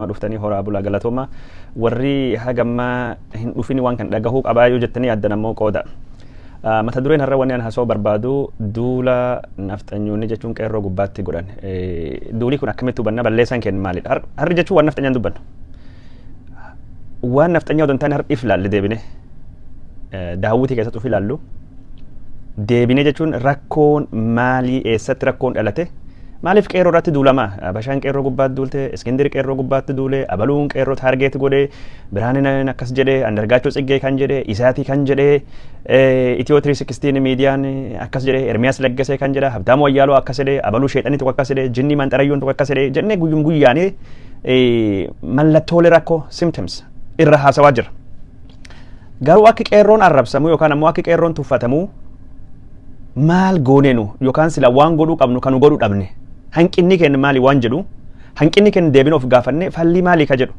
Dhuftanii horaa bulaa, galatooma. Warri hagammaa hin dhufin waan kan dhagahuu qabaa yoo jettanii yaaddan ammoo qooda. Mata dureen har'a wanni an haasa'uu barbaadu duula nafxanyoonni jechuun qeerroo gubbaatti godhan. Duulii kun akkamitti hubanna, balleessaan kennu maalidha? Har'i jechuun waan nafxanyaan dubbannu. Waan nafxanyaa odoo hin taane har'i if ilaalle deebine. Daawwitii keessatti of ilaallu. Deebine jechuun rakkoon maalii, eessatti rakkoon dhalate? Maaliif qeerroo irratti duulama? Habashaan qeerroo gubbaatti duulte, Iskindir qeerroo gubbaatti duule, Abaluun qeerroo target godhe, Biraanin akkas jedhe, Andargaachoo Tsiggee kan jedhe, Isaatii kan jedhe, Itiyoo 360 miidiyaan akkas jedhe, Ermiyaas Laggasee kan jedhe, Habtaamuu Ayyaaloo akkas jedhe, Abaluu Sheexanii tokko akkas jedhe, Jinnii Manxarayyoon tokko akkas jedhe jennee guyyum guyyaanii mallattoolee rakkoo, symptoms, irra haasawaa jira. Garuu akki qeerroon arrabsamu yookaan ammoo akki qeerroon tuffatamu maal gooneenu yookaan sila waan godhuu qabnu kan godhuu dhabne, hanqinni keenya maali waan jedhu, hanqinni keenya deebine of gaafanne, fallii maalii ka jedhu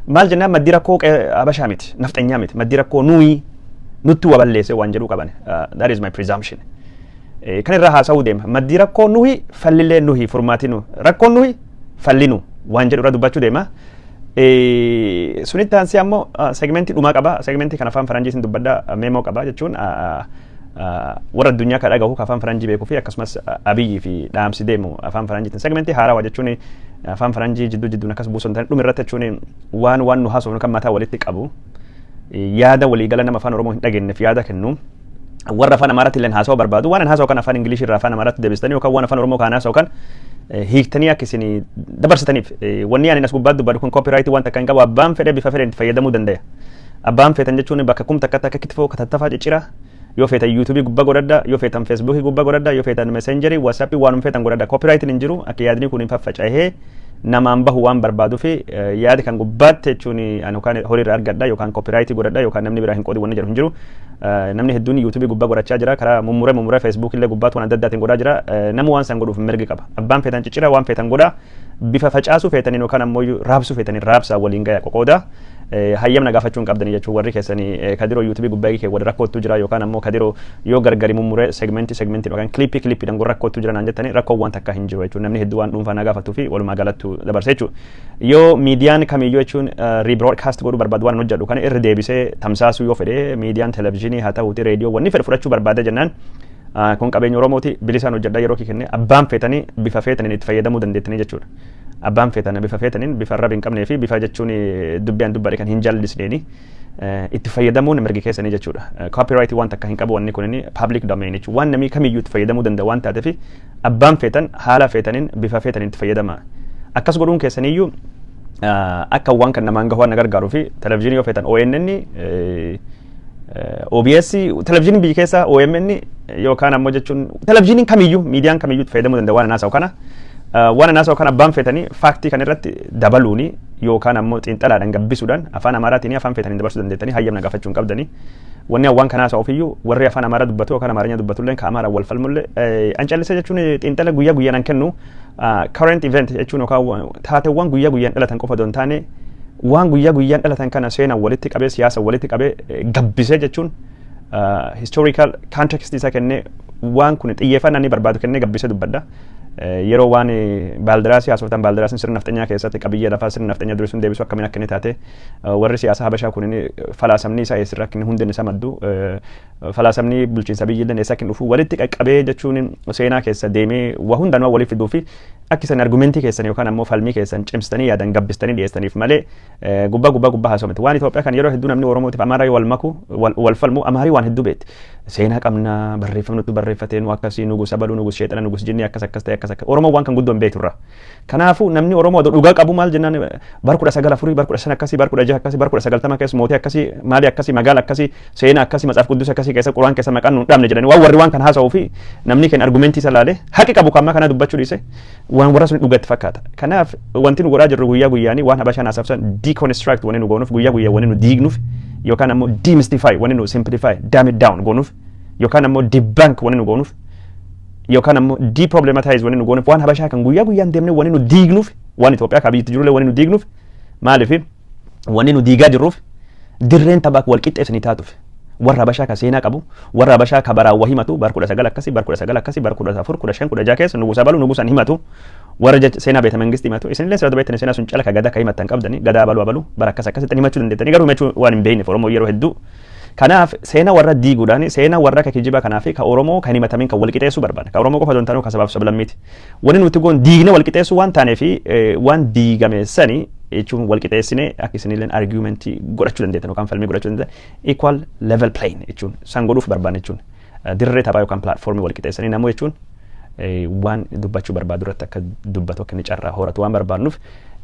maal jennaan, maddi rakkoo habashaa miti, nafxanyaa miti, maddi rakkoo nuyi, nutti waballeesse waan jedhu qaban. That is my presumption. Kan irraa haasa'uu deema, maddi rakkoo nuyi, fallillee nuyi, furmaati nu, rakkoon nuyi, falli nu waan jedhu irra dubbachuu deema. Sunitti aansee ammoo segmentii dhumaa qaba. Segmentii kan afaan faranjiitiin dubbadha, memo qaba jechuun warra addunyaa kan dhagahu, afaan faranjii beekuu fi akkasumas Abiyyii fi dhaamsi deemu afaan faranjiitiin segmentii haarawaa jechuun afaan faranjii jidduu jidduun akkas buusu hin taane, dhuma irratti jechuun waan nu haasofnu kan mataa walitti qabu, yaada waliigala nama afaan Oromoo hin dhageenyeef yaada kennu, warra afaan Amaaraatti illee haasa'uu barbaadu, waan haasa'u kan afaan Ingilishii irraa afaan Amaaraatti deebistanii yookaan waan afaan Oromoo kan haasa'u kan hiiktanii akka isin dabarsitaniif. Wanni ani as gubbaatti dubbadhu kun copyright waan takka hin qabu. Abbaan fedhe bifa fedhe itti fayyadamuu danda'a. Abbaan feetan jechuun bakka kum takka takka kitifoo katattafaa ciccira, yoo feetan YouTubeii gubbaa godhadha, yoo feetan Facebookii gubbaa godhadha, yoo feetan Messengerii, WhatsAppii, waanuma feetan godhadha. Copyrightiin hin jiru. Akka yaadni kun hin faffaca'ee namaan bahu waan barbaaduu fi yaada kan gubbaatti jechuun ani yookaan horii irraa argadha yookaan copyrightii godhadha yookaan namni biraa hin qoodi wanni jedhu hin jiru. Namni hedduun YouTubeii gubbaa godhachaa jira, karaa mummuree mummuree Facebook illee gubbaatti waan adda addaatiin godhaa jira. Nama waan san godhuuf mirgi qaba. Abbaan feetan ciccira, waan feetan godha, bifa facaasuu feetaniin yookaan ammoo raabsuu feetaniin raabsaa, waliin gaya, qoqooda. Hayyamna gaafachuu hin qabdanii jechuun warri keessanii kadiroo YouTubeii gubbaa kee wal rakkootu jira yookaan ammoo kadiroo yoo gargari mummuree segmentii segmentii yookaan clippii clippiidhaan rakkootu jira naan jettanii, rakkoo waan takka hin jiru jechuun namni hedduu waan dhuunfaa na gaafatuu fi walumaa galattu dabarse jechuudha. Yoo miidiyaan kamiyyuu jechuun rebroadcast godhuu barbaadu, waan hojjedhu kana irra deebisee tamsaasuu yoo fedhe, miidiyaan televezyiinii haa ta'uuti reediyoo wanni fedhe fudhachuu barbaada jennaan, kun qabeenya Oromooti, bilisaan hojjedha, yeroo kenne abbaan feetanii bifa feetaniin itti fayyadamuu dandeettanii jechuudha. Abbaan feetan bifa feetaniin, bifa arraba hin qabnee fi bifa jechuun dubbi'an dubbadhe kan hin jallisneeni itti fayyadamuun mirgi keessanii jechuudha. Copyright waan takka hin qabu wanni kun, public domain jechuudha. Waan namni kamiyyuu itti fayyadamuu danda'a waan taateef abbaan feetan haala feetaniin bifa feetaniin itti fayyadama. Akkas godhuun keessaniyyuu akka waan kan namaan gahu waan na gargaaruu fi televezyiinii yoo feetan ONN, OBS, televezyiiniin biyya keessaa OMN yookaan ammoo jechuun televezyiiniin kamiyyuu, miidiyaan kamiyyuu itti fayyadamuu danda'a waan haasa'u kana. Waan haasa'u kana abbaan feetanii factii kan irratti dabaluuni yookaan ammoo xiinxalaadhaan gabbisuudhaan afaan Amaaraatiin afaan feetanii dabarsuu dandeettanii, hayyamna gaafachuu hin qabdanii. Wanni waan kana haasa'uuf iyyuu warri afaan Amaaraa dubbatu yookaan Amaarinya dubbatu illee ka Amaaraan wal falmullee an callisee jechuun xiinxala guyyaa guyyaan an kennu, current event jechuun yookaan taateewwan guyyaa guyyaan dhalatan qofa osoo hin taane, waan guyyaa guyyaan dhalatan kana seenaan walitti qabee, siyaasa walitti qabee, gabbisee jechuun historical context isaa kennee, waan kun xiyyeeffannaa inni barbaadu kennee gabbisee dubbadha. Yeroo waan baaldiraasii haasoftan, baaldiraasiin sirna nafxanyaa keessatti qabiyyee lafaa sirna nafxanyaa durii sun deebisuu akkamiin akka inni taate, warri siyaasa habashaa kun falaasamni isaa eessirraa akka inni hundeen isaa maddu, falaasamni bulchiinsa biyyillee eessa akka inni dhufu walitti qaqqabee jechuun seenaa keessa deemee waa hundanuu waliif fiduu fi akka isan argumentii keessan yookaan ammoo falmii keessan cimsitanii yaadan gabbistanii dhiyeessaniif malee gubbaa gubbaa gubbaa haasa'u miti. Waan Itoophiyaa kan yeroo hedduu namni Oromootiif Amaaraa wal maku, wal falmu, Amaarii waan hedduu beekti. Seenaa qabna, barreeffamnutu barreeffatee, nu akkasii, nugus abaluu, nugus sheexana, nugus jinni, akkas akkas ta'e, akkas akkas. Oromoo waan kan guddoo hin beektu irraa. Kanaafuu namni Oromoo dhugaa qabu maal jennaan, bar 1904, bar 15 akkasii, bar 16 akkasii, bar 1990 keessa mootii akkasii, maali akkasii, magaala akkasii, seenaa akkasii, matsaaf quddus akkasii keessa, quraan keessa maqaan nu dhabne jedhanii waan warri waan kan haasa'uu fi namni keenya argumentii isa laalee haqi qabu kan kana dubbachuu dhiise waan warra sun dhugatti fakkaata. Kanaaf wanti nu godhaa jirru guyyaa guyyaanii waan habashaan haasofsan deconstruct wanni nu goonuuf, guyyaa guyyaa wanni nu diignuuf yookaan ammoo demystify wanni nu simplify, dumb it down goonuuf yookaan ammoo debunk wanni nu goonuuf yookaan ammoo deproblematize wanni nu goonuuf, waan habashaa kan guyyaa guyyaan deemnee wanni nu diignuuf, waan Itoophiyaa ka biyyatti jirullee wanni nu diignuuf, maaliif wanni nu diigaa jirruuf dirreen taphaa wal qixxeessanii taatuuf, warra habashaa ka seenaa qabu, warra habashaa ka baraan waa himatu, bar 19 akkasii, bar 19 akkasii, bar 14, 15, 16 keessa nugusa balu nugusan himatu. Warra seenaa beeta mangistii himatu isinillee sirra beektan, seenaa sun cala ka gadaa ka himattan qabdani, gadaa abaluu abaluu bara akkas akkasitti himachuu dandeettanii, garuu himachuu waan hin beekneef Oromoo yeroo hedduu. Kanaaf seenaa warra diiguudhaan seenaa warra ka kijiba kanaa fi ka Oromoo kan himatamin kan wal qixeessuu barbaada. Ka Oromoo qofa osoo hin taane ka sabaaf sablammiiti. Wanni nuti goon diigne wal qixeessuu waan taaneef, waan diigame sani jechuun wal qixeessine akka isinilleen argumentii godhachuu dandeettan yookaan falmii godhachuu dandeettan, equal level playing jechuun san godhuuf barbaanne jechuun, dirree taphaa yookaan platformii wal qixeessanii namuu jechuun waan dubbachuu barbaadu irratti akka dubbatu, akka inni carraa horatu waan barbaadnuuf,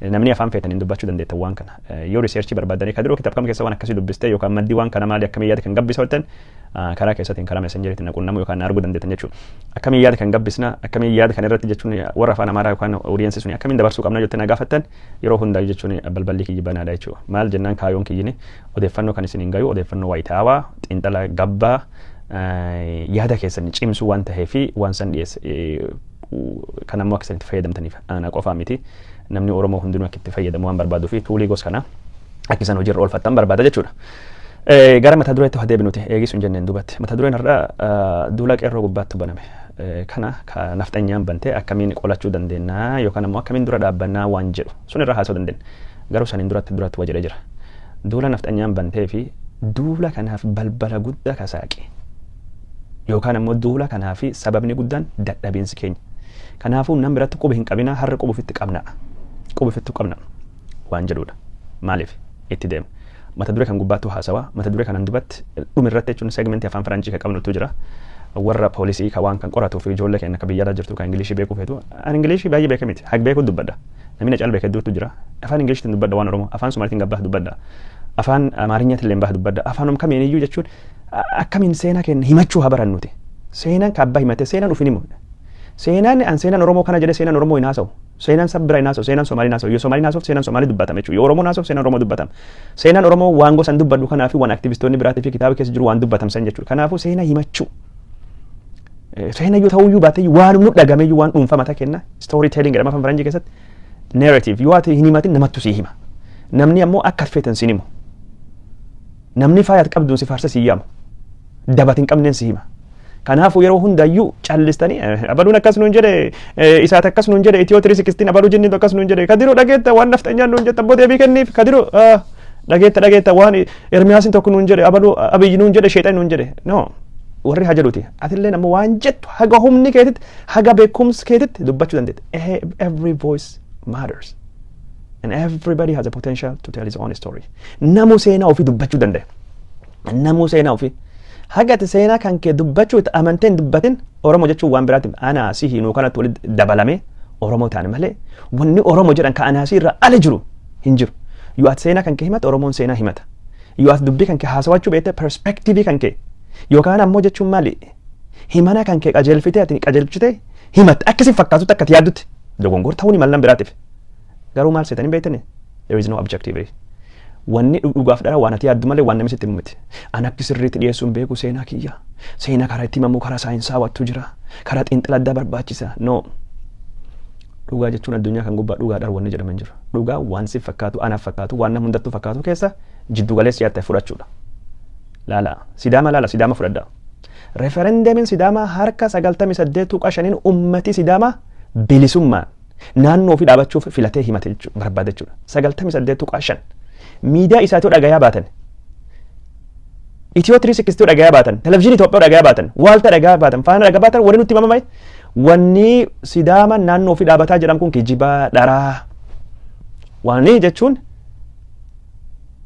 namni afaan feetaniin dubbachuu dandeettan waan kana. Yoo researchii barbaadanii ka diroo kitaaba kam keessa waan akkasii dubbistee yookaan maddii waan kana maali, akkamii yaada kan gabbisa hojjetan, karaa keessatiin karaa Messengeriitiin na qunnamuu yookaan na arguu dandeettan jechuudha. Akkamiin yaada kan gabbisna, akkamiin yaada kan irratti jechuun warra afaan Amaaraa yookaan audience suni akkamiin dabarsuu qabna jettee na gaafattan, yeroo hundaa jechuun balballi kiyyi banaadha jechuudha. Maal jennaan, kaayoon kiyyini odeeffannoo kan isiniin gayu, odeeffannoo wayitaawaa, xiinxala gabbaa, yaada keessan cimsuu waan ta'eefi waan san dhiyeesse kan ammoo akka isin itti fayyadamtaniif, ana qofaa miti, namni Oromoo hundinuu akka itti fayyadamu waan barbaaduu fi toolii gosa kana akka isaan hojiirra oolfattan barbaada jechuudha. Gara mata dureetti haa deebinuti eegis hin jenneen duubatti. Mata dureen har'a duula qeerroo gubbaatti baname. Kana ka nafxanyaan bantee akkamiin qolachuu dandeenya yookaan ammoo akkamiin dura dhaabbannaa waan jedhu sun irraa haasa'uu dandeenya. Garuu saniin duratti duratti wa jedhee jira. Duula nafxanyaan bantee fi duula kanaaf balbala guddaa kasaaqe yookaan ammoo duula kanaaf sababni guddaan dadhabiinsi keenya. Kanaafuu nam biratti quba hin qabina, har'a quba ofitti qabna. Quba ofitti qabna waan jedhudha. Maaliif itti deema? Mata duree kan gubbaattu haasawaa, mata duree kanan dubatti dhuma irratti jechuun segmentii afaan Faranjii kan qabnutu jira. Warra poolisii ka waan kan qoratuu fi ijoollee keenya akka biyya jirtu kan Ingilishii beekuu feetu. Ani Ingilishii baay'ee beeka miti. Hag beekuu dubbadha. Namni na caala beeka hedduutu jira. Afaan Ingiliishiitiin dubbadha waan Oromoo. Afaan Somaaliitiin gabbaa dubbadha. Afaan Amaarinyaatiin illee baha dubbadha. Afaanum kamiin iyyuu jechuun akkamiin seenaa keenya himachuu haa barannuti. Seenaan ka abbaa himate, seenaan ufin himu. Seenaan an seenaan Oromoo kana jedhee seenaan Oromoo hin haasa'u. Seenaan saba biraa hin haasa'u. Seenaan Somaalii hin haasa'u. Yoo Somaaliin haasa'u seenaan Somaalii dubbatama jechuudha. Yoo Oromoon haasa'u seenaan Oromoo dubbatama. Seenaan Oromoo waan gosa hin dubbadhu kanaa fi waan aktivistoonni biraatii fi kitaaba keessa jiru waan dubbatamsan jechuudha. Kanaafuu seenaa himachuu. Seenaa yoo ta'uyyuu baate, waan nu dhagameyyuu, waan dhuunfaa mataa kenna. Story telling jedhama afaan Faranjii keessatti. Narrative yoo ati hin himatin namattu sii hima. Namni ammoo akka feetan siin himu. Namni faayat qabduun si faarsa si yaamu. Dabat hin qabneen si hima. Kanaafuu yeroo hundayyuu callistanii abaluun akkas nuun jedhe, isaat akkas nuun jedhe, Ethio 360 abaluu jinniin akkas nuun jedhe, kadiroo dhageetta waan nafxanyaan nuun jette, abboo deebii kenniif, kadiroo dhageetta dhageetta waan Ermiyaasin tokko nuun jedhe, abaluu Abiyyi nuun jedhe, sheexan nuun jedhe. No, warri haa jedhuti, atillee ammoo waan jettu haga humni keetitti, haga beekumsi keetitti dubbachuu dandeette. Every voice matters and everybody has a potential to tell his own story. Namu seenaa ofii dubbachuu danda'a. Namuu seenaa ofii. Haga ati seenaa kan kee dubbachuu itti amantee hin dubbatin, Oromoo jechuun waan biraati. Anaa si hinuu kanatti walitti dabalame Oromoo ta'an malee wanni Oromoo jedhan ka anaasii irraa ala jiru hin jiru. Yoo ati seenaa kan kee himate, Oromoon seenaa himata. Yoo ati dubbii kan kee haasawachuu beekte, perspectiveii kan kee yookaan ammoo jechuun maali, himana kan kee qajeelfitee, ati qajeelchitee himatte akkasi fakkaatutti, akka ati yaaddutti dogongor ta'uu ni mallan biraatiif. Garuu maal seetanii beektani? There is no objectivity. Wanni dhugaaf dhara waan ati yaaddu malee waan namni sitti himu miti. Ani akki sirriitti dhiyeessuun beeku seenaa kiyya. Seenaa karaa itti himamu karaa saayinsaawattu jira. Karaa xiinxala addaa barbaachisa. No. Dhugaa jechuun addunyaa kan gubbaa dhugaa dhar wanni jedhaman jiru. Dhugaa waan si fakkaatu, anaaf fakkaatu, waan nama hundattuu fakkaatu keessa jiddu galeessi yaadda fudhachuudha. Laala. Sidaama laala, Sidaama fudhadhaa. Referendumiin Sidaamaa harka 98.5n ummati Sidaamaa bilisummaan naannoo ofii dhaabachuuf filatee himate jechuudha, barbaade jechuudha. 98.5. Miidiyaa isaatoo dhagayaa baatan. Ethio 360 dhagayaa baatan. Televizyiinii Itoophiyaa dhagayaa baatan. Waalta dhagayaa baatan. Faana dhagayaa baatan. Wanni nutti himama wanni Sidaama naannoo ofii dhaabataa jedhamu kun kijibaa dharaa. Wanni jechuun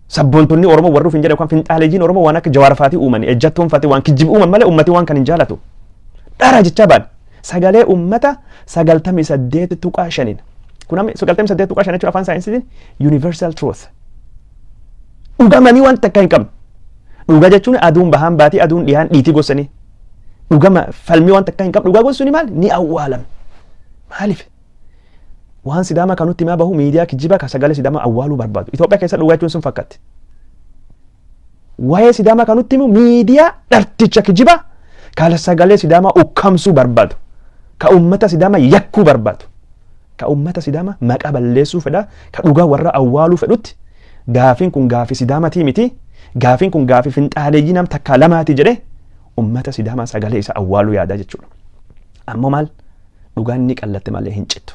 sabboontonni Oromoo warri hin jedhan yookaan finxaaleeyyiin Oromoo waan akka Jawaar faatii uuman, ejjattoon faatii waan kijiba uuman malee ummati waan kan hin jaalatu. Dhara jechaa baan sagalee ummata 98.5n. Kun amma 98.5 jechuun afaan saayinsiitiin universal truth. Dhugamanii waan takka hin qabne. Dhuga jechuun aduun bahaan baatii, aduun dhihaan dhiitii gossanii. Dhugama falmii waan takka hin qabne, dhugaa gosuun maal ni awwaalame. Maaliif? Waan Sidaama kan nutti himaa bahu miidiyaa kijibaa kan sagalee Sidaamaa awwaaluu barbaadu. Itoophiyaa keessa dhugaa jechuun sun fakkaatti. Waa'ee Sidaamaa kan nutti himu miidiyaa dharticha kijibaa kan sagalee Sidaamaa ukkamsuu barbaadu. Ka uummata Sidaamaa yakkuu barbaadu. Ka uummata Sidaamaa maqaa balleessuu fedha. Ka dhugaa warra awwaaluu fedhutti gaafiin kun gaafii Sidaamatii miti. Gaafiin kun gaafii finxaaleeyyii nam takkaa lamaati jedhee uummata Sidaamaa sagalee isa awwaaluu yaadaa jechuudha. Ammoo maal, dhugaan ni qallatte malee hin cittu.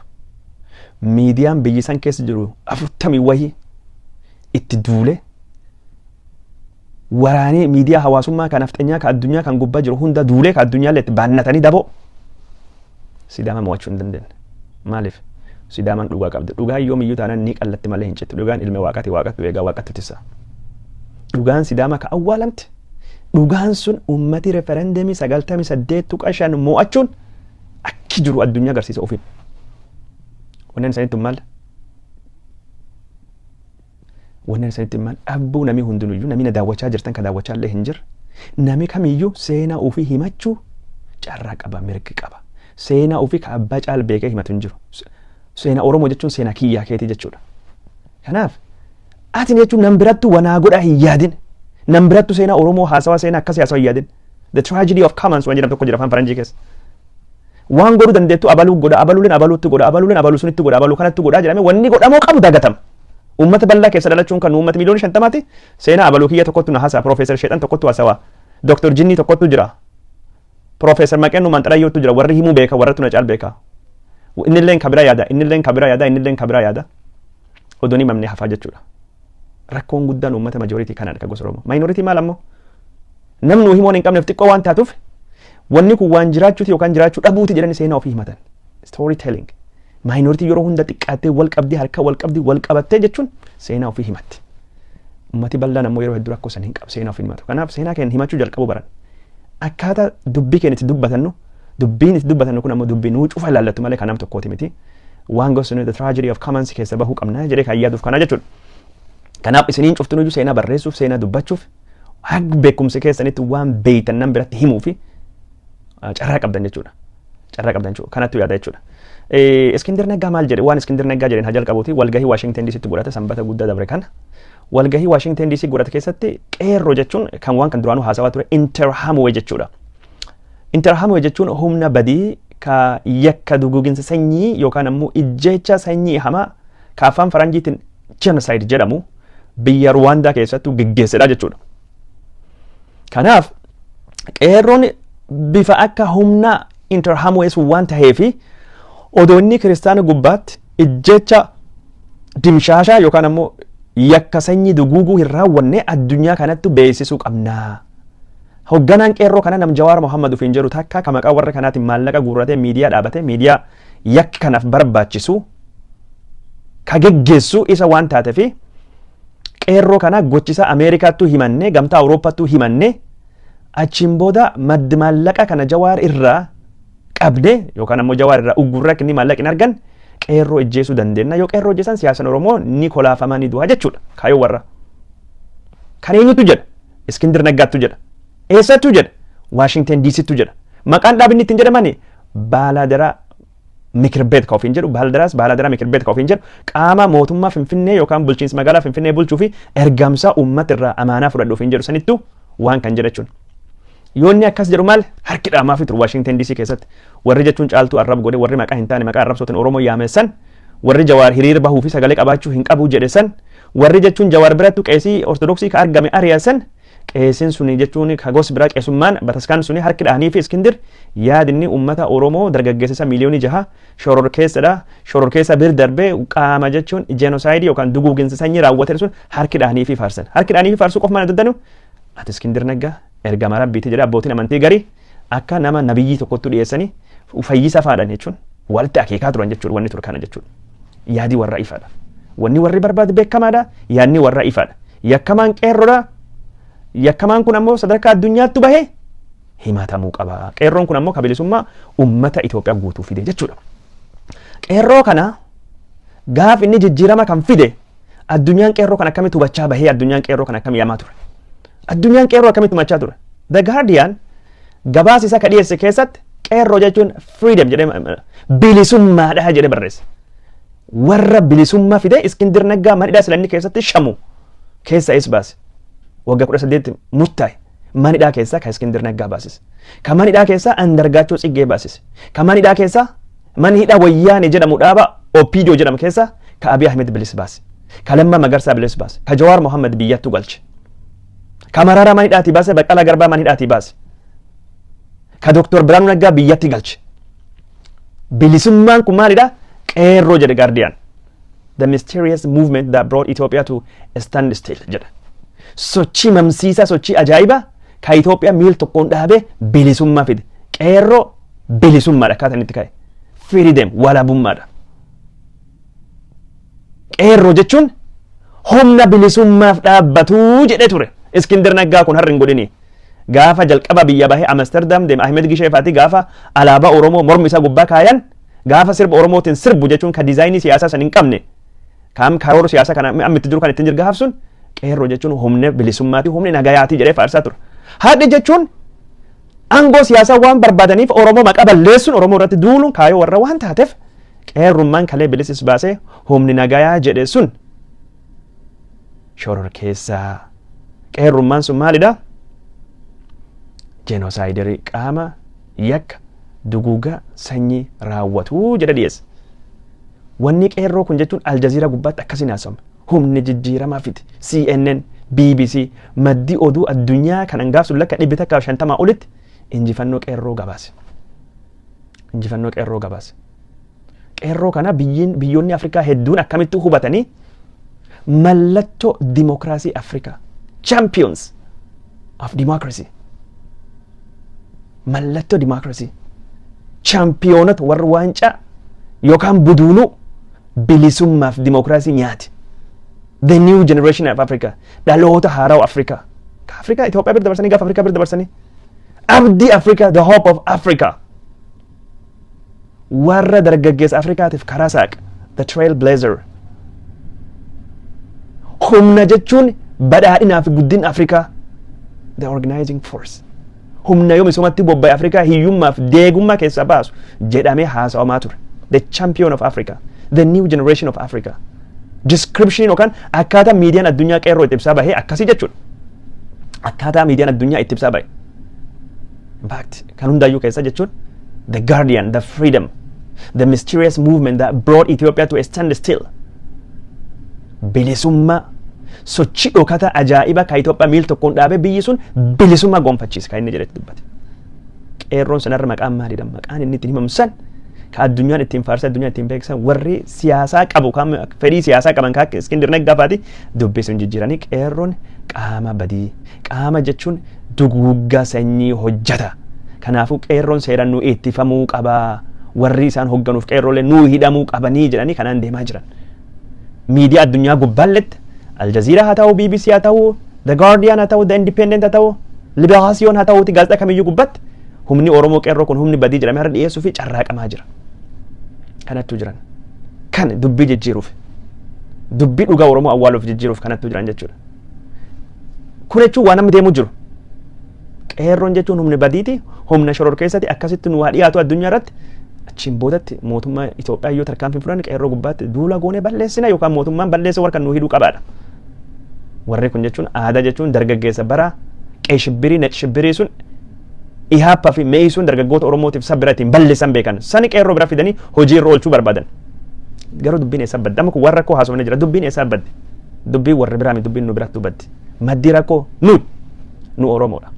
Miidiyaan biyyi san keessa jiru 40 wahii itti duule, waraanee miidiyaa hawaasummaa kan nafxanyaa kan addunyaa kan gubbaa jiru hunda duulee, kan addunyaallee itti baannatanii daboo Sidaama mo'achuu hin dandeenye. Maaliif? Sidaamaan dhugaa qabdi. Dhugaan yoomiyyuu taanaan ni qallatti malee hin cittu. Dhugaan ilma Waaqaati, Waaqatu eegaa, Waaqatu tisa. Dhugaan Sidaama ka awwaalamte. Dhugaan sun ummati referendemii 98.5 mo'achuun akki jiru addunyaa agarsiisa ofiin. Wanneen isanitti maal? Wanneen isanitti maal? Abbuu namni hundinuyyuu, namni na daawwachaa jirtan, ka daawwachaa illee hin jirre. Nami kamiyyuu seenaa ofii himachuu carraa qaba, mirgi qaba. Seenaa ofii ka abbaa caal beekee himatu hin jiru. Seenaa Oromoo jechuun seenaa kiyyaa keetii jechuudha. Kanaaf ati jechuun nam birattu wanaa godhaa hin yaadin. Nam birattu seenaa Oromoo haasawaa, seenaa akkasii haasawaa hin yaadin. The tragedy of commons waan jedhamu tokko jira afaan faranjii keessa. Waan godhuu dandeettu abaluu godha, abaluuleen abaluutti godha, abaluuleen abaluu sunitti godha, abaluu kanatti godha jedhamee wanni godhamoo qabu dagatama. Uummata bal'aa keessa dhalachuun kan uummata miliyoona 50ti seenaa abaluu kiyya tokkottu na haasa'a, Piroofeesar Sheexan tokkottu haasawaa, Dooktor Jinnii tokkottu jira. Piroofeesar Maqeen Manxarayyootu jira, warri himuu beeka, warrattu na caal beeka. Innilleen kabira yaada, innilleen kabira yaada, innilleen kabira yaada. Odoon himamne hafaa jechuudha. Rakkoon guddaan uummata majority kanadha, ka gosa Oromoo. Minority maal ammoo? Namni himuun hin qabneef xiqqoo waan taatuuf, wanni kun waan jiraachuuti yookaan jiraachuu dhabuuti jedhanii seenaa ofii himatan. Storytelling. Minority yeroo hunda xiqqaattee wal qabdii, harka wal qabdii, wal qabattee jechuun seenaa ofii himatti. Uummati bal'aan ammoo yeroo hedduu rakkoo san hin qabu, seenaa ofii himatu. Kanaaf seenaa keenya himachuu jalqabuu baran. Akkaataa dubbii keenya itti dubbatannu, dubbiin itti dubbatannu kun ammoo dubbii nuu cufa ilaallatu malee kan nam tokkooti miti. Waan gosa the tragedy of commons keessa bahuu qabna jedhee kan yaaduuf kana jechuudha. Kanaaf isiniin cuftunuyyuu seenaa barreessuuf, seenaa dubbachuuf, haga beekumsi keessanitti waan beeytan nam biratti himuu fi carraa qabdan jechuudha. Carraa qabdan jechuudha. Kanattu yaada jechuudha. Iskindir Naggaa maal jedhe? Waan Iskindir Naggaa jedheen haa jalqabuuti. Walgahii Waashington DCtti godhate Sanbata guddaa dabre kana. Walgahii Waashington DC godhate keessatti qeerroo jechuun kan waan kan duraanuu haasawaa ture Interahamwe jechuudha. Interahamwe jechuun humna badii ka yakka duguginsa sanyii yookaan ammoo ijjeecha sanyii hamaa ka afaan faranjiitiin genocide jedhamu biyya Ruwaandaa keessattuu geggeessedha jechuudha. Kanaaf qeerroon bifa akka humna Interahamwe sun waan ta'eefi, odoo inni kiristaana gubbaatti ijjeecha dimshaashaa yookaan ammoo yakka sanyii duguuguu hin raawwanne addunyaa kanatti beeksisuu qabna. Hogganaan qeerroo kana nam Jawaar Mohammad ofiin jedhu takka ka maqaa warra kanaatiin maallaqa guurratee miidiyaa dhaabatee, miidiyaa yakki kanaaf barbaachisu ka geggeessu isa waan taatefi, qeerroo kana gochisa Ameerikaattuu himanne, gamtaa Awurooppaattuu himanne, achiin booda maddi maallaqa kana Jawaar irraa qabne yookaan ammoo Jawaar irraa uggurra akka inni maallaqa hin argan, qeerroo ijjeesuu dandeenya. Yoo qeerroo ijjeessan siyaasan Oromoo ni kolaafamaa, ni du'a jechuudha kaayyoo warra. Kan eenyutu jedha? Iskindir Naggaattu jedha. Eessattu jedha? Waashington DCttu jedha. Maqaan dhaabinni ittiin jedhamani Baalaadaraa ምክር ቤት ka ofiin jedhu, Baaldaraas Baalaadaraa ምክር ቤት ka ofiin jedhu, qaama mootummaa Finfinnee yookaan bulchiinsa magaalaa Finfinnee bulchuu fi ergamsaa uummata irraa amaanaa fudhadhu ofiin jedhu sanittu waan kan jedha jechuudha. Yoo inni akkas jedhu maal harki dhaamaa fi ture Waashington DC keessatti? Warri jechuun caaltuu arrab godhe, warri maqaa hin taane maqaa arrabsootiin Oromoo yaameessan, warri Jawaar hiriira bahuu fi sagalee qabaachuu hin qabu jedhe san, warri jechuun Jawaar birattu qeesii Ortodoksii ka argame ari'asan, qeesiin suni jechuun ka gosi biraa qeesummaan bataskaan suni harki dhahanii fi Iskindir yaadinni uummata Oromoo dargaggeessa isa miliyoonii 6 shoror keessadha, shoror keessa bir darbee qaama jechuun genocide yookaan duguuginsa sanyii raawwate sun harki dhahanii fi faarsan. Harki dhahanii fi faarsuu qofa mana daddanu, ati Iskindir Naggaa ergama Rabbiiti jedhe. Abbootiin amantii garii akka nama nabiyyii tokkottu dhiyeessanii fayyisa faadhan jechuun walitti akeekaa turan jechuudha. Wanni ture kana jechuudha. Yaadii warra ifaadha. Wanni warri barbaadu beekamaadha. Yaadni warra ifaadha. Yakkamaan qeerroodha. Yakkamaan kun ammoo sadarkaa addunyaatti bahee himatamuu qaba. Qeerroon kun ammoo kabilisummaa ummata Itoophiyaa guutuu fide jechuudha. Qeerroo kana gaaf inni jijjiirama kan fide, addunyaan qeerroo kan akkamitti hubachaa bahee, addunyaan qeerroo kan akkamii yamaa ture? Addunyaan qeerroo akkamitti hubachaa ture? The Guardian gabaasa isa ka dhiyeesse keessatti qeerroo jechuun freedom jedhee, bilisummaadha jedhee barreesse. Warra bilisummaa fide Iskindir Naggaa manidhaa silanni keessatti shamu keessa is baase. Waggaa 18 murtaa'e manidhaa keessaa ka Iskindir Naggaa baasise. Ka manidhaa keessaa Andargaachoo Tsiggee baasise. Ka manidhaa keessaa mana hidhaa Wayyaane jedhamu, dhaaba OPDO jedhamu keessaa ka Abiy Ahmed bilis baase. Ka Lammaa Magarsaa bilis baase. Ka Jawaar Mohammed biyyattu galche. Ka Mararaa mana hidhaatii baase, Baqqalaa Garbaa mana hidhaatii baase. Ka Dooktor Biraanuu Naggaa biyyatti galche. Bilisummaan kun maalidha? Qeerroo jedhe Guardian. "The mysterious movement that brought Ethiopia to a standstill" jedha. Sochii mamsiisaa, sochii ajaa'ibaa ka Itoophiyaa miil tokkoon dhaabee bilisummaa fide. Qeerroo bilisummaadha akkaataa inni itti ka'e. Freedom, walabummaadha. Qeerroo jechuun humna bilisummaaf dhaabbatuu jedhee ture. Iskindar Naggaa kun har'a hin godhini. Gaafa jalqaba biyya bahee Amsterdam deeme, Ahmed Gishee faati gaafa alaabaa Oromoo mormi isaa gubbaa kaayan, gaafa sirba Oromootiin sirbu jechuun ka diizaayinii siyaasaa san hin qabne, kaam karoora siyaasaa kana amma itti jiru kan ittiin jiru gaaf sun, qeerroo jechuun humna bilisummaati, humni nagayaatii jedhee faarsaa ture. Hadhi jechuun aangoo siyaasaa waan barbaadaniif Oromoo maqaa balleessuun, Oromoo irratti duuluun kaayoo warra waan taateef, qeerrummaan kalee bilisis baasee humni nagayaa jedhe sun shoror keessaa. Qeerrummaan sun maalidha? Genociderii, qaama yakka duguugaa sanyii raawwatuu jedha dhiyeesse. Wanni qeerroo kun jechuun Aljaziiraa gubbaatti akkasiin haasawame. Humni jijjiiramaa fide. CNN, BBC, maddi oduu addunyaa kan hangaaf sun lakka 150 olitti injifannoo qeerroo gabaase. Injifannoo qeerroo gabaase. Qeerroo kana biyyoonni Afrikaa hedduun akkamitti hubatanii mallattoo dimokiraasii Afrikaa, champions of democracy, mallattoo dimokiraasii, chaampiyoonota warra waancaa yookaan buduunuu bilisummaaf dimokiraasii nyaate, the new generation of Africa, dhaloota haarawaa Afrikaa, Afrikaa Itoophiyaa bira dabarsanii, gaafa Afrikaa bira dabarsanii, abdii Afrikaa, the hope of Africa, warra dargaggeessa Afrikaatiif karaa saaqa, the trail blazer, humna jechuun badhaadhinaa fi guddina Afrikaa, the organizing force, humna yoo misoomatti bobba'e Afrikaa hiyyummaaf deegummaa keessaa baasu jedhamee haasawamaa ture. The champion of Africa, the new generation of Africa. Description yookaan akkaataa miidiyaan addunyaa qeerroo itti ibsaa bahee akkasii jechuudha. Akkaataa miidiyaan addunyaa itti ibsaa bahe. In fact, kan hundaayyuu keessa jechuun The Guardian, the freedom, the mysterious movement that brought Ethiopia to a standstill. Bilisummaa, sochii dhokataa ajaa'iba ka Itoophiyaa miil tokkoon dhaabee biyyi sun bilisummaa gonfachiise kan inni jedhetti dubbate. Qeerroon sanarra maqaan maalidha? Maqaan inni ittiin himamu san ka addunyaan ittiin faarsa, addunyaan ittiin beeksisan, warri siyaasaa qabu, kan fedhii siyaasaa qaban kan akka Iskindir Naggaa faati dubbii sun jijjiiranii qeerroon qaama badii, qaama jechuun duguuggaa sanyii hojjata. Kanaafuu qeerroon seeraan nu ittifamuu qabaa. Warri isaan hoogganuuf qeerroolee nuu hidhamuu qabanii jedhanii kanaan deemaa jiran. Miidiyaa addunyaa gubbaalletti Aljazeera haa ta'u, BBC haa ta'u, The Guardian haa ta'u, The Independent haa ta'u, Liberation haa ta'uuti, gaazexaa kamiyyuu gubbaatti humni Oromoo qeerroo kun humni badii jedhamee har'a dhiyeessuu fi carraaqamaa jira. Kanattuu jiran. Kan dubbii jijjiiruuf, dubbii dhugaa Oromoo awwaaluuf jijjiiruuf kanattuu jiran jechuudha. Kun jechuun waan namni deemuu jiru. Qeerroon jechuun humni badiiti, humna shoror keessatti akkasitti nu waa dhiyaatu addunyaa irratti. Achiin boodatti mootummaa Itoophiyaa yoo tarkaanfii fudhanne, qeerroo gubbaatti duula goonee balleessina yookaan mootummaan balleessa warra kan nu hidhuu qabaadha. Warri kun jechuun aadaa jechuun dargaggeessa bara qeeshibbirii naqshibbirii sun ihaappaa fi me'ii sun dargaggoota Oromootiif sab bira ittiin balleessan beekan. Sani qeerroo bira fidanii hojii irra oolchuu barbaadan. Garuu dubbiin eessa badde? Amma kun warra rakkoo haasofne jira. Dubbiin eessa badde? Dubbiin warra biraa miti, dubbiin nu biratti badde. Maddi rakkoo nu Oromoodha.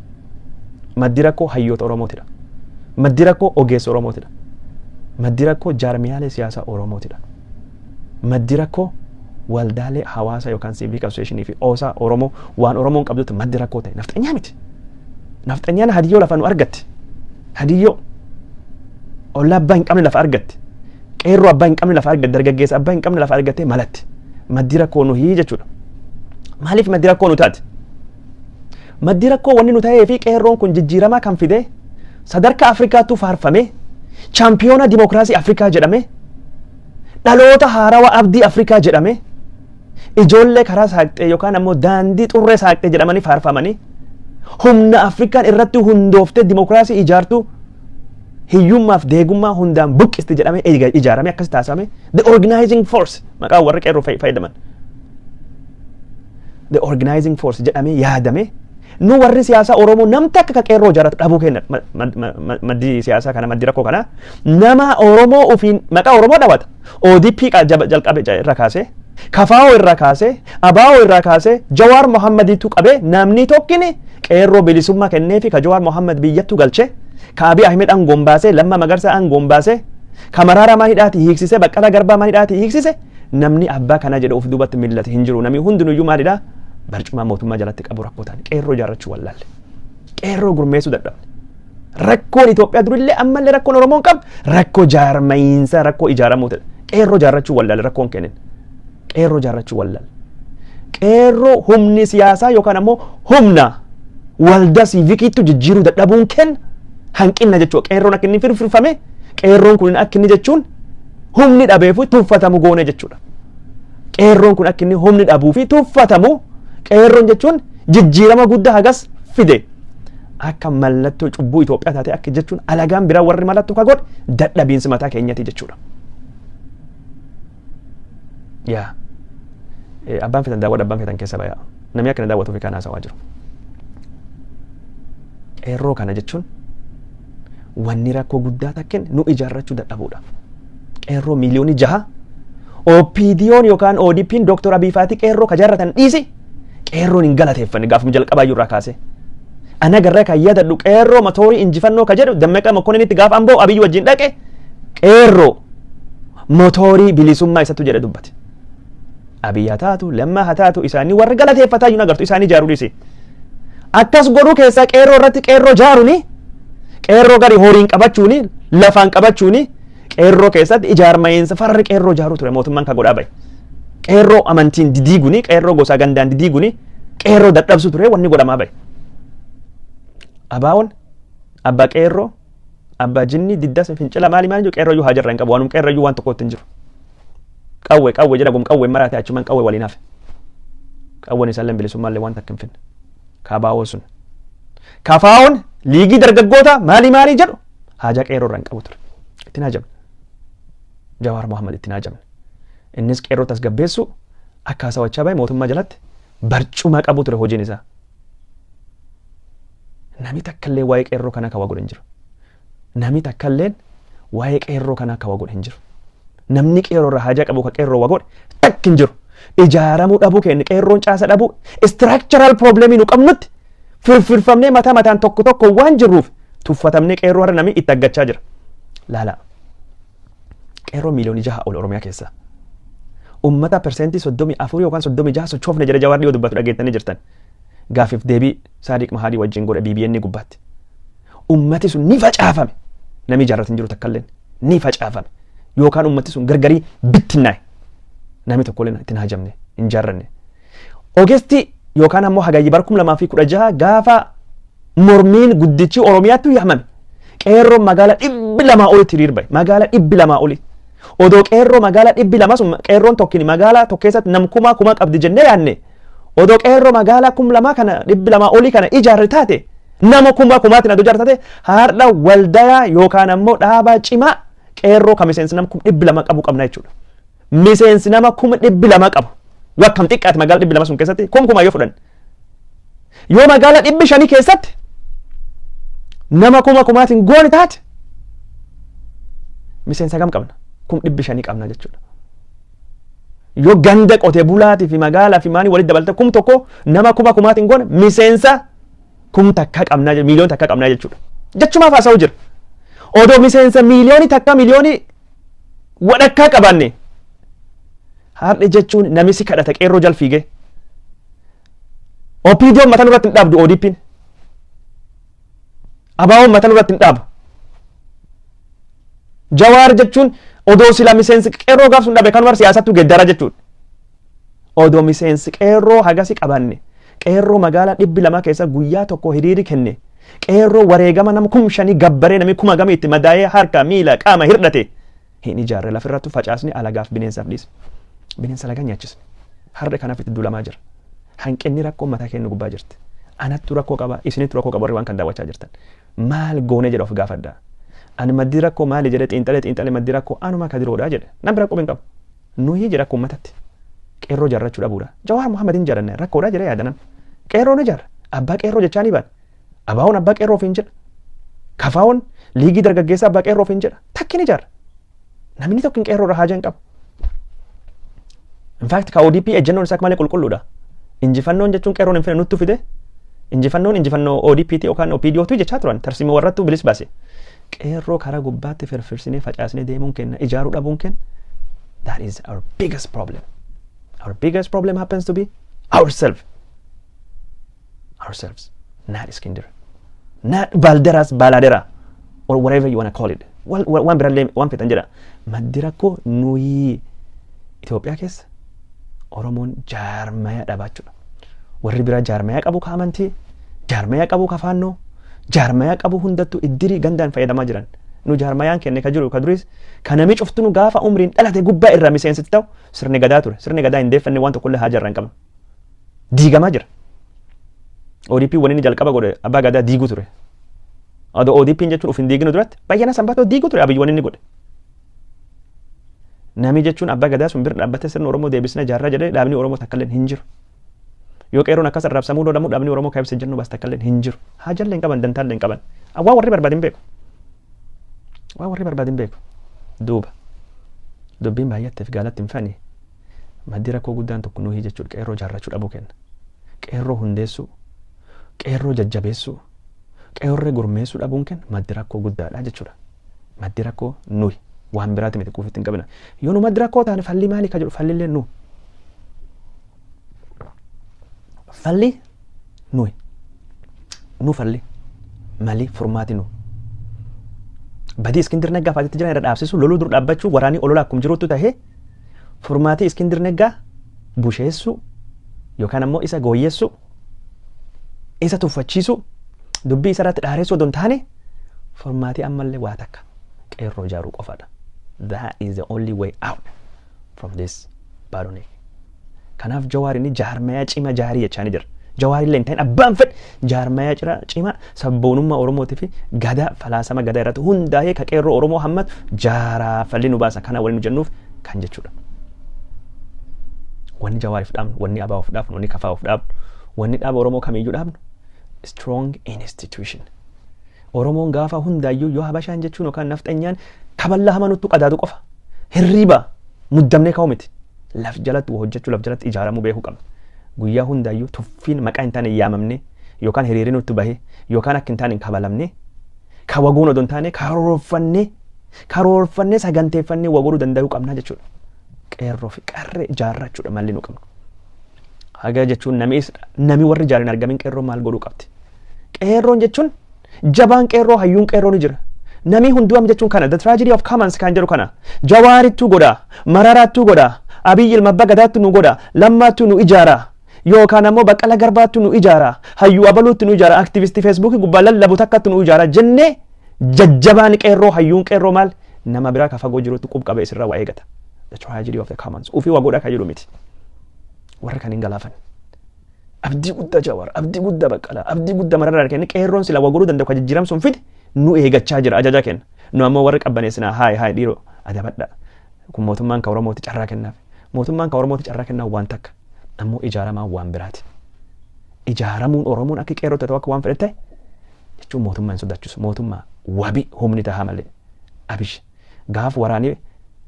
Maddi rakkoo hayyoota Oromootidha. Maddi rakkoo ogeessa Oromootidha. Maddi rakkoo jaarmiyaalee siyaasaa Oromootidha. Maddi rakkoo waldaalee hawaasaa yookaan civic associationii fi oosaa Oromoo, waan Oromoon qabdutti maddi rakkoo ta'e nafxanyaa miti. Nafxanyaan hadiyyoo lafa nu argatte. Hadiyyoo ollaa abbaa hin qabne lafa argatte. Qeerroo abbaa hin qabne lafa argatte. Dargaggeessa abbaa hin qabne lafa argattee malatte. Maddi rakkoo nuhii jechuudha. Maaliif maddi rakkoo nu taate? Maddi rakkoo wanni nu ta'ee fi qeerroon kun jijjiiramaa kan fide sadarkaa Afrikaattuu faarfame, chaampiyoona dimokiraasii Afrikaa jedhame, dhaloota haarawaa abdii Afrikaa jedhame, ijoollee karaa saaqxee yookaan ammoo daandii xurree saaqxee jedhamanii faarfamanii, humna Afrikaan irratti hundooftee dimokiraasii ijaartu, hiyyummaaf deegummaa hundaan buqqisti jedhamee ijaarame, akkas taasifame, the organizing force maqaa warra qeerroo fayyadaman, the organizing force jedhamee yaadame, nu warri siyaasaa Oromoo namti akka qeerroo ijaarratu dhabuu kenna. Maddi siyaasaa kana, maddi rakkoo kana, nama Oromoo ofiin maqaa Oromoo dhawata ODP jalqabe irra kaasee, KFO irraa kaasee, ABO irraa kaasee, Jawaar Mohammadiitu qabee, namni tokkini qeerroo bilisummaa kenneefi ka Jawaar Mohammad biyyattu galche, ka Abiy Ahmed aangoon baasee, Lammaa Magarsaa aangoon baasee, Ka Maraaraa mana hidhaati hiiksise, Baqqalaa Garbaa mana hidhaati hiiksise, namni abbaa kanaa jedhe of duubatti millate hin jiru. Namni hundinuyyuu maalidhaa? Barcuma mootummaa jalatti qabu rakkoo ta'an. Qeerroo ijaarrachuu wallaalle. Qeerroo gurmeessuu dadhabne. Rakkoon Itoophiyaa durillee ammallee rakkoon Oromoon qabu rakkoo jaarmayiinsaa, rakkoo ijaaramuu ta'e. Qeerroo ijaarrachuu wallaalle rakkoon kennin. Qeerroo ijaarrachuu wallaalle. Qeerroo humni siyaasaa yookaan ammoo humna waldaa siivikiitti jijjiiruu dadhabuun kenna hanqina jechuudha. Qeerroon akka inni firfirfame, qeerroon kun akka inni jechuun humni dhabeefu tuffatamu goone jechuudha. Qeerroon kun akka inni humni dhabuu fi tuffatamu, qeerroon jechuun jijjiirama guddaa hagas fide. Akka mallattoo cubbuu Itoophiyaa taate akka jechuun alagaan biraa warri mallattoo ka godhe dadhabiinsi mataa keenyati jechuudha. Yaa abbaan fetan daawwadha, abbaan fetan keessa bayaa. Namni akkana daawwatuuf kan haasawaa jiru. Qeerroo kana jechuun wanni rakkoo guddaa takken nu ijaarrachuu dadhabuudha. Qeerroo 6 miiliyoonii OPDO'n yookaan ODP'n Dr. Abiy Faatii qeerroo ka jaarratan dhiisi, qeerroon hin galateeffanne gaafuma jalqabaa irraa kaase. Ana garraa kan yaadadhu qeerroo matoorii injifannoo ka jedhu Dammaqa Mokkonninitti gaafa Amboo Abiy wajjin dhaqe, qeerroo motoorii bilisummaa isattu jedhe dubbate. Abiy haa taatu, Lammaa haa taatu, isaanii warri galateeffataa jiru agartu isaanii ijaaruu dhiisi. Akkas godhuu keessaa qeerroo irratti qeerroo jaaruuni, qeerroo gari horiin qabachuuni, lafaan qabachuuni, qeerroo keessatti ijaarmayiinsa farri qeerroo jaaruu ture mootummaan ka godhaa bahe. Qeerroo amantiin didiiguni, qeerroo gosa gandaan didiiguni, qeerroo dadhabsu ture wanni godhamaa bahe. Abaa'oon abbaa qeerroo, abbaa jinni diddas fincila maali maali jiru, qeerroo iyyuu haajarra hin qabu, waanum qeerroo iyyuu waan tokkotti hin jiru. Qawwe qawwe jedha, gum qawwe maraate, achumaan qawwe waliin hafe. Qawween isaallee bilisummaallee waan takka hin finne. Kabaa'oo sun. Kafaa'oon liigii dargaggoota maali maali jedhu haajaa qeerroo irra hin qabu ture. Ittiin haajamne. Jawaar Mohammad ittiin haajamne. Innis qeerroo tasgabbeessuu akka haasawachaa bahe mootummaa jalatti barcuma qabu ture hojiin isaa. Namni takkallee waa'ee qeerroo kanaa kawa godhe hin jiru. Namni takkalleen waa'ee qeerroo kanaa kawa godhe hin jiru. Namni qeerroo irraa haajaa qabu ka qeerroo wa godhe takki hin jiru. Ijaaramuu dhabuu keenya, qeerroon caasa dhabuu, structural problemii nu qabnutti firfirfamnee mataa mataan tokko tokko waan jirruuf tuffatamnee qeerroo har'a namni itti aggachaa jira. Laala. Qeerroo 6 miiliyoonii ol Oromiyaa keessaa. Uummata 34% yookaan 36 sochoofne jedhe Jawaar dhiyoo dubbatu dhageettanii jirtan. Gaafiif deebii Saadiq Mahadii wajjin godhe BBN gubbaatti. Uummati sun ni facaafame. Namni ijaarratu hin jiru takkalleen ni facaafame. Yookaan uummati sun gargarii bittinnaa'e. Namni tokkolleen ittiin hajamne, hin jaarranne. Ogeessi yookaan ammoo Hagayyi bara 2016 gaafa mormiin guddichi Oromiyaatti yaamame. Qeerroon magaala 200 olitti hiriir bahe. Magaala 200 oli. Odoo qeerroo magaala 200 sun, qeerroon tokkini magaalaa tokko keessatti nam kuma kuma qabdi jennee yaadne. Odoo qeerroo magaalaa 2000 kana 200 olii kana ijaarre taate, nama kuma kumaatiin adoo ijaarre taate, har'a waldayaa yookaan ammoo dhaabaa cimaa qeerroo ka miseensi nama 200,000 qabu qabna jechuudha. Miseensi nama 200,000 qabu. Yoo akkam xiqqaate magaala 200 sun keessatti kum kuma yoo fudhan. Yoo magaala 500 keessatti nama kuma kumaatiin goone taate, miseensa kam qabna? 500,000 qabna jechuudha. Yoo ganda qotee bulaatii fi magaalaa fi maanii walitti dabalatee 1000 nama kuma kumaatiin goone, miseensa 1000 qabnaa, 1 miiliyoona qabnaa jechuudha. Jechumaaf haasa'u jira. Odoo miseensa 1 miiliyoona, 1.5 miiliyoonii qabaanne, har'i jechuun nami si kadhata qeerroo jal fiigee. OPDO'n mataa nurratti hin dhaabdu, ODP'n. ABO'n mataa nurratti hin dhaabu. Jawaar jechuun odoo sila miseensi qeerroo gaaf sun dhabe kanuma siyaasattu geddara jechuudha. Odoo miseensi qeerroo hagasi qabanne, qeerroo magaalaa 200 keessa guyyaa tokko hiriiri kenne, qeerroo wareegama nama 5,000 gabbaree, namni kuma gamii itti madaa'ee harka miila qaama hirdhate hin ijaarre, lafirrattu facaasni alagaaf bineensaaf dhiisne. Bineensa alagaa nyaachisne. Har'a kanaaf itti duulamaa jira. Hanqinni rakkoo mataa keenya gubbaa jirti. Anattu rakkoo qaba, isinittu rakkoo qaba, warri waan kan daawwachaa jirtan. Maal goone jedha of gaafadha. Ani maddi rakkoo maali jedhe xiinxalee xiinxalee, maddi rakkoo anuma kadiroodha jedhe. Nam bira quba hin qabu. Nuyi jedha akka uummatatti. Qeerroo jaarrachuu dhabuudha. Jawaar Muhammad hin jaalanne rakkoodha jedhee yaadanan. Qeerroo ni jaarra. Abbaa qeerroo jechaa ni baana. Abaa'oon abbaa qeerroo ofiin jedha. Kafaa'oon liigii dargaggeessaa abbaa qeerroo ofiin jedha. Takki ni jaarra. Namni tokko hin qeerroo irra haajaa hin qabu. In fact, ka ODP ejjennoon isaa akka malee qulqulluudha. Injifannoon jechuun qeerroon hin fine, nuttu fide. Injifannoon injifannoo ODP ti yookaan OPDO tu jechaa turan. Tarsiima warrattu bilis baase. Qeerroo karaa gubbaatti firfirsinee facaasnee deemuun kenna, ijaaruu dhabuun kenna. That is our biggest problem. Our biggest problem happens to be ourselves. Ourselves, not Iskinder. Not Balderas Baladera or whatever you want to call it. Waan biraallee waan feetan jedha. Maddi rakkoo nuyi Itoophiyaa keessa Oromoon jaarmaya dhabaachuudha. Warri biraa jaarmaya qabu ka amantii, jaarmaya qabu ka faannoo, jaarmaya qabu hundattuu iddirii gandaan fayyadamaa jiran. Nu jaarmayaan kenne ka jiru ka duris ka nami cuftunu gaafa umriin dhalate gubbaa irraa miseensitti ta'u sirni gadaa ture. Sirni gadaa hin deeffanne, waan tokkollee haa jarran qabnu. Diigamaa jira. ODP wanni inni jalqaba godhe abbaa gadaa diiguu ture. Adoo ODP jechuun of hin diiginu duratti bayyana sanbatoo diiguu ture Abiyyi wanni inni godhe. Nami jechuun abbaa gadaa sun bira dhaabbatee sirna Oromoo deebisna jaarraa jedhee dhaabni Oromoo takka illee hin jiru. Yoo qeerroon akkas arrabsamuu lolamu, dhaabni Oromoo kaibsa jennu baas takka illee hin jiru. Haajallee hin qaban, dantaallee hin qaban. Waan warri barbaade hin beeku. Waan warri barbaade hin beeku. Duuba. Dubbiin baay'atteef gaalatti hin fani. Maddi rakkoo guddaan tokko nuyi jechuudha, qeerroo jaarrachuu dhabuu kenna. Qeerroo hundeessuu, qeerroo jajjabeessuu, qeerroo gurmeessuu dhabuun kenna maddi rakkoo guddaadha jechuudha. Maddi rakkoo nuyi, waan biraati miti, quufitti hin qabina. Yoo nu maddi rakkoo taane, falli maali ka jedhu, fallillee nu. Falli nuyi. Nu falli. Mali furmaati nu. Badii Iskindir Naggaa faatitti jiran irra dhaabsisu, loluu dur dhaabbachuu, waraanii olola akkum jirutti tahee, furmaatii Iskindir Naggaa busheessuu yookaan ammoo isa gooyyessuu, isa tuffachiisuu, dubbii isa irratti dhaareessuu odoo hin taane, furmaatii ammallee waa takka, qeerroo ijaaruu qofaadha. That is the only way out from this bottleneck. Kanaaf Jawaar inni jaarmayaa cima jaarii jechaa ni jira. Jawaar illee hin ta'in, abbaan fedhe jaarmayaa cima sabboonummaa Oromootii fi gadaa, falaasama gadaa irratti hundaa'ee ka qeerroo Oromoo hammatu jaaraa, falli nu baasa kana waliin nu jennuuf kan jechuudha. Wanni Jawaariif dhaabnu, wanni ABO'f dhaabnu, wanni KFO'f dhaabnu, wanni dhaaba Oromoo kamiyyuu dhaabnu, strong institution. Oromoon gaafa hundaayyuu yoo Habashaan jechuun yookaan nafxanyaan kaballaa hama nuttu qadaadu qofa. Hirriiba muddamnee ka'u miti. Laf jalatti hojjechuu, laf jalatti ijaaramuu beekuu qabna. Guyyaa hundaayyuu tuffiin maqaa hin taane yaamamne yookaan hiriirri nutti bahe yookaan akka hin taane hin kabalamne ka waguun odoo hin taane, karoorfannee karoorfannee saganteeffannee waguruu danda'uu qabna jechuudha. Qeerroo fi qarree ijaarrachuudha malli nu qabnu. Haga jechuun nami warri ijaarin argamin qeerroo maal godhuu qabdi? Qeerroon jechuun jabaan qeerroo, hayyuun qeerroo ni jira. Namni hunduu jechuun kana, the tragedy of commons kan jedhu kana, Jawaarittuu godha, Mararaattuu godha, Abiyyi ilma abbaa gadaattu nu godha, Lammaattuu nu ijaara, yookaan ammoo Baqqala Garbaattu nu ijaara, hayyuu abaluutti nu ijaara, aktivistii Feesbuukii gubbaa lallabu takkattu nu ijaara jennee, jajjabaan qeerroo, hayyuun qeerroo maal nama biraa ka fagoo jirutti qub qabee isirraa waa eegata. The tragedy of the commons. Ufii waa godhaa kan jedhu miti. Warra kan hin galaafan. Abdii guddaa Jawaar, abdii guddaa Baqqalaa, abdii guddaa Mararaa kenne, qeerroon sila waa godhuu danda'u ka jijjiiramsuun fide nu eegachaa jira, ajaja kenna. Nu ammoo warri qabbaneessinaa, haay haay dhiiroo, adabadha. Kun mootummaan ka Oromooti carraa kennaaf. Mootummaan ka Oromooti carraa kennaaf waan takka. Ammoo ijaaramaa waan biraati. Ijaaramuun Oromoon akka qeerroo ta'e, akka waan fedhe ta'e jechuun mootummaa hin sodaachisu. Mootummaa wabii humni tahaa malee. Abish gaaf waraanii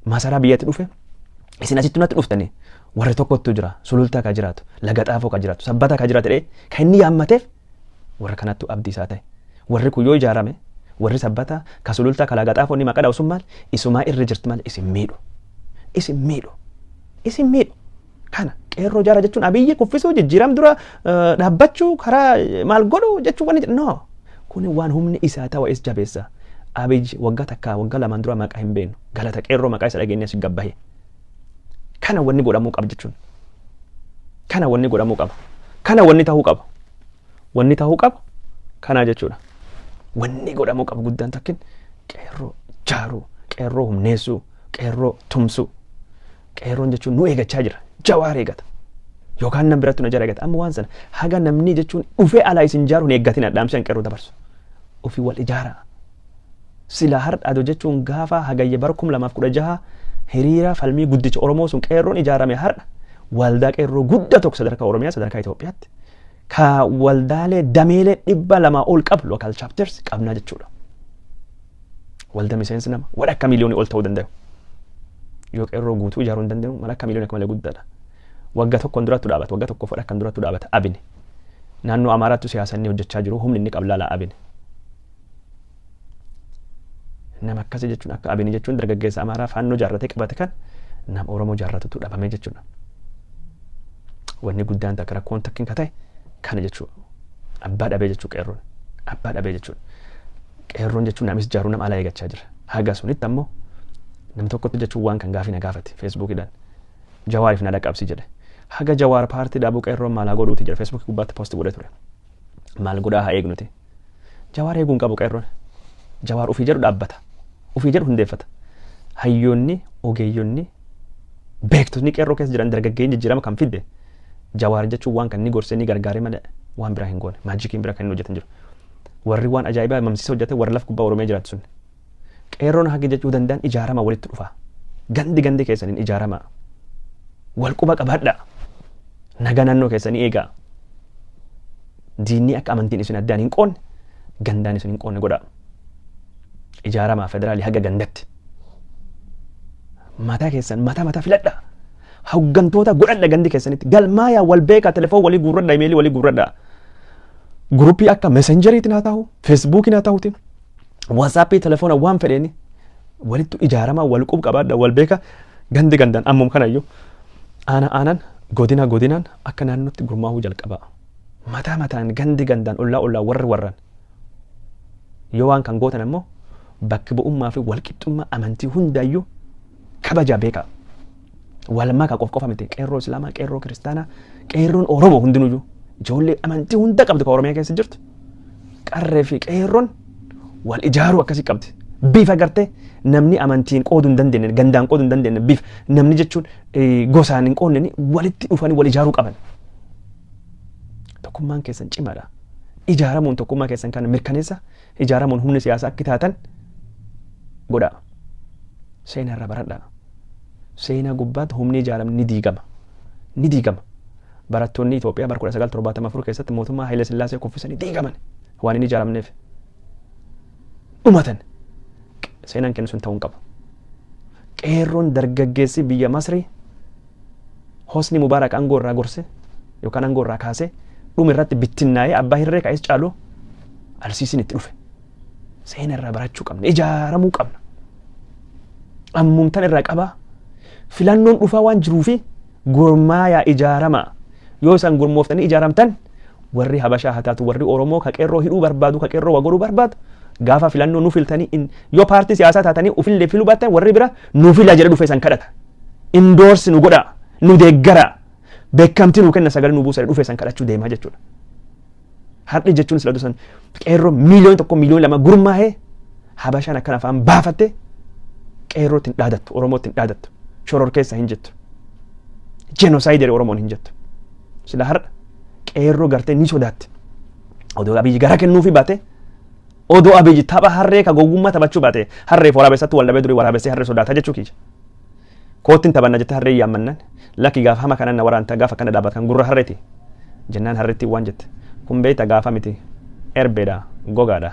masaraa biyyatti dhufe, isin asitti natti dhuftanii, warri tokkottu jira, Sulultaa ka jiraatu, Laga Xaafoo ka jiraatu, Sabbataa ka jiraatu jedhee kan inni yaammateef warra kanattu abdii isaa ta'e. Warri kun yoo ijaarame, warri Sabbataa ka Sulultaa ka Laga Xaafoo inni maqaa dha'u sun maal isumaa irra jirti malee isin miidhu. Isin miidhu. Isin miidhu. Kana qeerroo jaara jechuun Abiyyi kuffisuu, jijjiiram dura dhaabbachuu, karaa maal godhu jechuun wanni no. Kuni waan humni isaa ta'u is jabeessa. Abiyyi waggaa takkaa waggaa lamaan dura maqaa hin beeknu. Galata qeerroo maqaa isa dhageenye as gabbahe. Kana wanni godhamuu qaba jechuun. Kana wanni godhamuu qaba. Kana wanni ta'uu qaba. Wanni ta'uu qaba. Kana jechuudha. Wanni godhamuu qabu guddaan takkin qeerroo jaaruu, qeerroo humneessuu, qeerroo tumsuu. Qeerroon jechuun nu eegachaa jira. Jawaar eegata. Yookaan nam biratti nu jara eegata. Amma waan sana haga namni jechuun dhufee alaa isin jaaru hin eeggatina, dhaamseen qeerroo dabarsu. Ofii wal ijaaraa. Sila har'a ado jechuun gaafa hagayya bara 2016 hiriira falmii guddicha Oromoo sun qeerroon ijaarame, har'a waldaa qeerroo guddaa tokko sadarkaa Oromiyaa, sadarkaa Itoophiyaatti ka waldaalee dameelee 200 ol qabu, local chapters qabnaa jechuudha. Walda miseensi nama walakka miliyoonii ol ta'uu danda'u. Yoo qeerroo guutuu ijaaruu hin dandeenyu, walakka miliyoonii akka malee guddaadha. Waggaa tokkoon durattu dhaabata, waggaa tokkoof walakkaan durattu dhaabata Abini. Naannoo Amaaraatti siyaasa inni hojjechaa jiru, humni inni qabu laalaa Abini. Nama akkasii jechuun akka Abinii jechuun dargaggeessa Amaaraa faannoo jaarratee qabate kan nama Oromoo jaarratutu dhabame jechuudha. Wanni guddaan takka rakkoon takkin ka ta'e kana jechuudha. Abbaa dhabee jechuudha qeerroon. Abbaa dhabee jechuudha. Qeerroon jechuun namis jaaruu nama alaa eeggachaa jira. Haga sunitti ammoo nam tokkotti jechuun waan kan gaafii na gaafate Feesbuukiidhaan. Jawaariif na dhaqqabsi jedhe. Haga Jawaar paartii dhaabuu qeerroon maalaa godhuuti jedhe Feesbuukii gubbaatti poosti godhee ture. Maal godhaa haa eegnuti. Jawaar eeguu hin qabu qeerroon. Jawaar ofii jedhu dhaabbata. Ofii jedhu hundeeffata. Hayyoonni, ogeeyyonni, beektonni qeerroo keessa jiran dargaggeeyyiin jijjiirama kan fidde Jawaar jechuun waan kan ni gorsee ni gargaaree malee waan biraa hin goone. Maajikiin biraa kan inni hojjetan jiru. Warri waan ajaa'ibaa mamsiisa hojjete warra laf gubbaa Oromiyaa jiraatu sun. Qeerroon hagi jechuu danda'an ijaarama walitti dhufa. Gandi gandi keessaniin ijaarama. Wal quba qabaadha. Nagaa naannoo keessanii eegaa. Diinni akka amantiin isin addaan hin qoonne gandaan isin hin qoonne godhaa. Ijaaramaa federaalii haga gandatti. Mataa keessan mataa mataa filadha. Hoggantoota godhadha gandi keessanitti. Galmaayaa wal beekaa telefoon walii guurradha imeelii walii guurradha. Guruppii akka messenjeriitiin haa ta'u, feesbuukiin haa ta'uti, waatsaappii telefoona waan fedheeni walittu ijaaramaa wal qub qabaadha wal beeka gandi gandaan ammum kanayyuu aana aanan godina godinaan akka naannootti gurmaa'uu jalqabaa. Mataa mataan gandi gandaan ollaa ollaa warri warran. Yoo waan kan gootan ammoo bakki bu'ummaa fi walqixxummaa amantii hundaayyuu kabajaa beekaa. Wal maka qof qofa miti qeerroo Islaamaa, qeerroo Kiristaanaa, qeerroon Oromoo hundinuyyuu ijoollee amantii hunda qabdu kan Oromiyaa keessa jirtu qarree fi qeerroon wal ijaaruu akkasii qabdi. Bifa gartee namni amantiin qooduu hin dandeenye, gandaan qooduu hin dandeenye, bifa namni jechuun gosaan hin qoodne walitti dhufanii wal ijaaruu qaban. Tokkummaan keessan cimaadha. Ijaaramuun tokkummaa keessan kana mirkaneessa. Ijaaramuun humni siyaasaa akka taatan godhaa. Seenaa irraa baradhaa. Seenaa gubbaatti humni ijaaramni ni diigama. Ni diigama. Barattoonni Itoophiyaa bara 1974 keessatti mootummaa Haile Sillaasee kuffisanii diigaman waan hin ijaaramneef. Dhumatan. Seenaan kennu sun ta'uu hin qabu. Qeerroon dargaggeessi biyya Masrii Hosni Mubaarak aangoo irraa gorse yookaan aangoo irraa kaasee dhuma irratti bittinnaa'ee abbaa hirree ka'es caalu Alsiisiin itti dhufe. Seena irraa barachuu qabna. Ijaaramuu qabna. Ammumtan irraa qabaa. Filannoon dhufaa waan jiruufi gurmaayaa ijaaramaa. Yoo isaan gurmooftanii ijaaramtan warri Habashaa haa taatu warri Oromoo ka qeerroo hidhuu barbaadu ka qeerroo waa godhuu barbaadu gaafa filannoo nu filtanii yoo paartii siyaasaa taatanii ufillee filuu baattan warri bira nu fila jedhe dhufe isan kadhata. Indoorsi nu godhaa nu deeggaraa beekamtii nu kenna sagalee nu buusa dhufe isan kadhachuu deemaa jechuudha. Har'i jechuun sila dusan qeerroo 1 miiliyoona 2 miiliyoona gurmaa'ee Habashaan akkana afaan baafatte qeerrootti hin dhaadattu Oromootti hin dhaadattu shoror keessa hin jettu jenosaayideri Oromoon hin jettu. Sila har'a qeerroo gartee ni sodaatti. Odoo Abiyyi gara kennuufi baate odoo Abiyyi tapha harree ka gowwummaa taphachuu baate harreef waraabessatti wal dhabee durii waraabessee harree sodaata jechuu kiyya. Koottiin taphanna jettee harree yaammannan lakki gaafa hama kanan na waraanta gaafa kana dhaabat kan gurra harreeti jennaan harrettiin waan jette kun beekta gaafa miti erbeedha gogaadha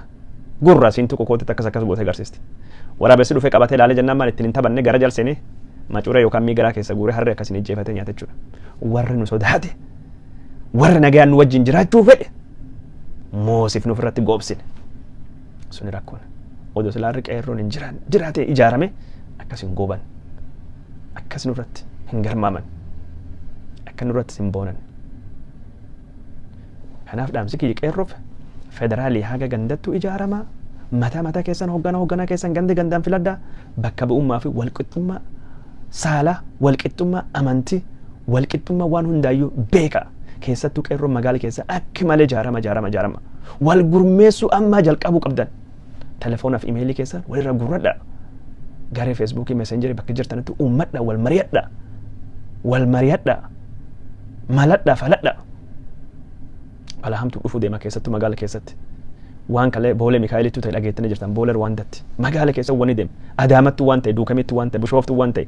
gurra siin tuqu kootitti akkas akkas gootee agarsiisti. Waraabessi dhufee qabatee ilaalee jennaan maal ittiin hin taphanne gara jal seenee macuree yookaan mii garaa keessa guuree harree akkasiin ijjeefatee nyaata jechuudha. Warri nu sodaate warra nagayaan nu wajjin jiraachuu fedhe moosif nuuf irratti goobsine. Suni rakkoon. Odoo silaarri qeerroon hin jiraan jiraatee ijaarame akkas hin gooban. Akkas nurratti hin garmaaman. Akka nurratti hin boonan. Kanaaf dhaamsi kiyya qeerroof federaalii haga gandattuu ijaaramaa mataa mataa keessan hoggana hoggana keessan gandi gandaan filadhaa bakka bu'ummaa fi walqixxummaa saalaa walqixxummaa amantii walqixxummaa waan hundaayyuu beeka. Keessattuu qeerroon magaala keessa akki malee ijaarama ijaarama ijaarama. Wal gurmeessuu ammaa jalqabuu qabdan. Telefoonaaf imeelii keessan walirra gurradha. Garee feesbuukii meseenjerii bakka jirtanitti uummadha wal mari'adha. Wal mari'adha. Maladha faladha. Balaa hamtuu dhufuu deema keessattuu magaala keessatti. Waan kalee Boolee Mikaa'elitti ta'e dhageettanii jirtan Boolee Rwaandatti. Magaala keessa wanni deema. Adaamattu waan ta'e, Duukamitti waan ta'e, Bishooftu waan ta'e,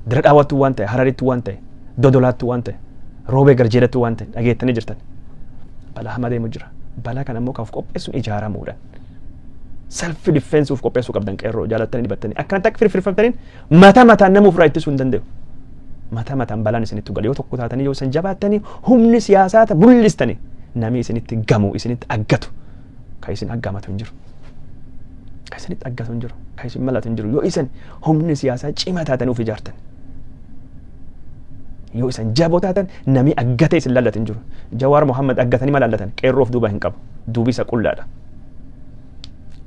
Dira Dhaawattu waan ta'e, Hararitti waan ta'e, Dodolaattu waan ta'e, Roobee Garjeedattu waan ta'e dhageettanii jirtan. Balaa hamaa deemu jira. Balaa kana immoo kan of qopheessuun ijaaramuudhaan. Self defense of qopheessuu qabdan qeerroo jaalattanii dibattanii akkanatti akka firfirfattaniin mataa mataan nama ofirraa ittisuu hin danda'u. Mataa mataan balaan isinitti gala yoo tokko taatanii yoo isin jabaattanii humni siyaasaa ta mul'istanii namni isinitti gamu isinitti aggatu kan isin aggaamatu hin jiru. Kan isinitti aggatu hin jiru. Kan isin malatu hin jiru. Yoo isin humni siyaasaa cimaa taatan of ijaartan. Yoo isin jaboo taatan, namni aggatee isin laallatu hin jiru. Jawaar Mohammad aggatanii ma laallatan? Qeerroof duuba hin qabu. Duubi isa qullaadha.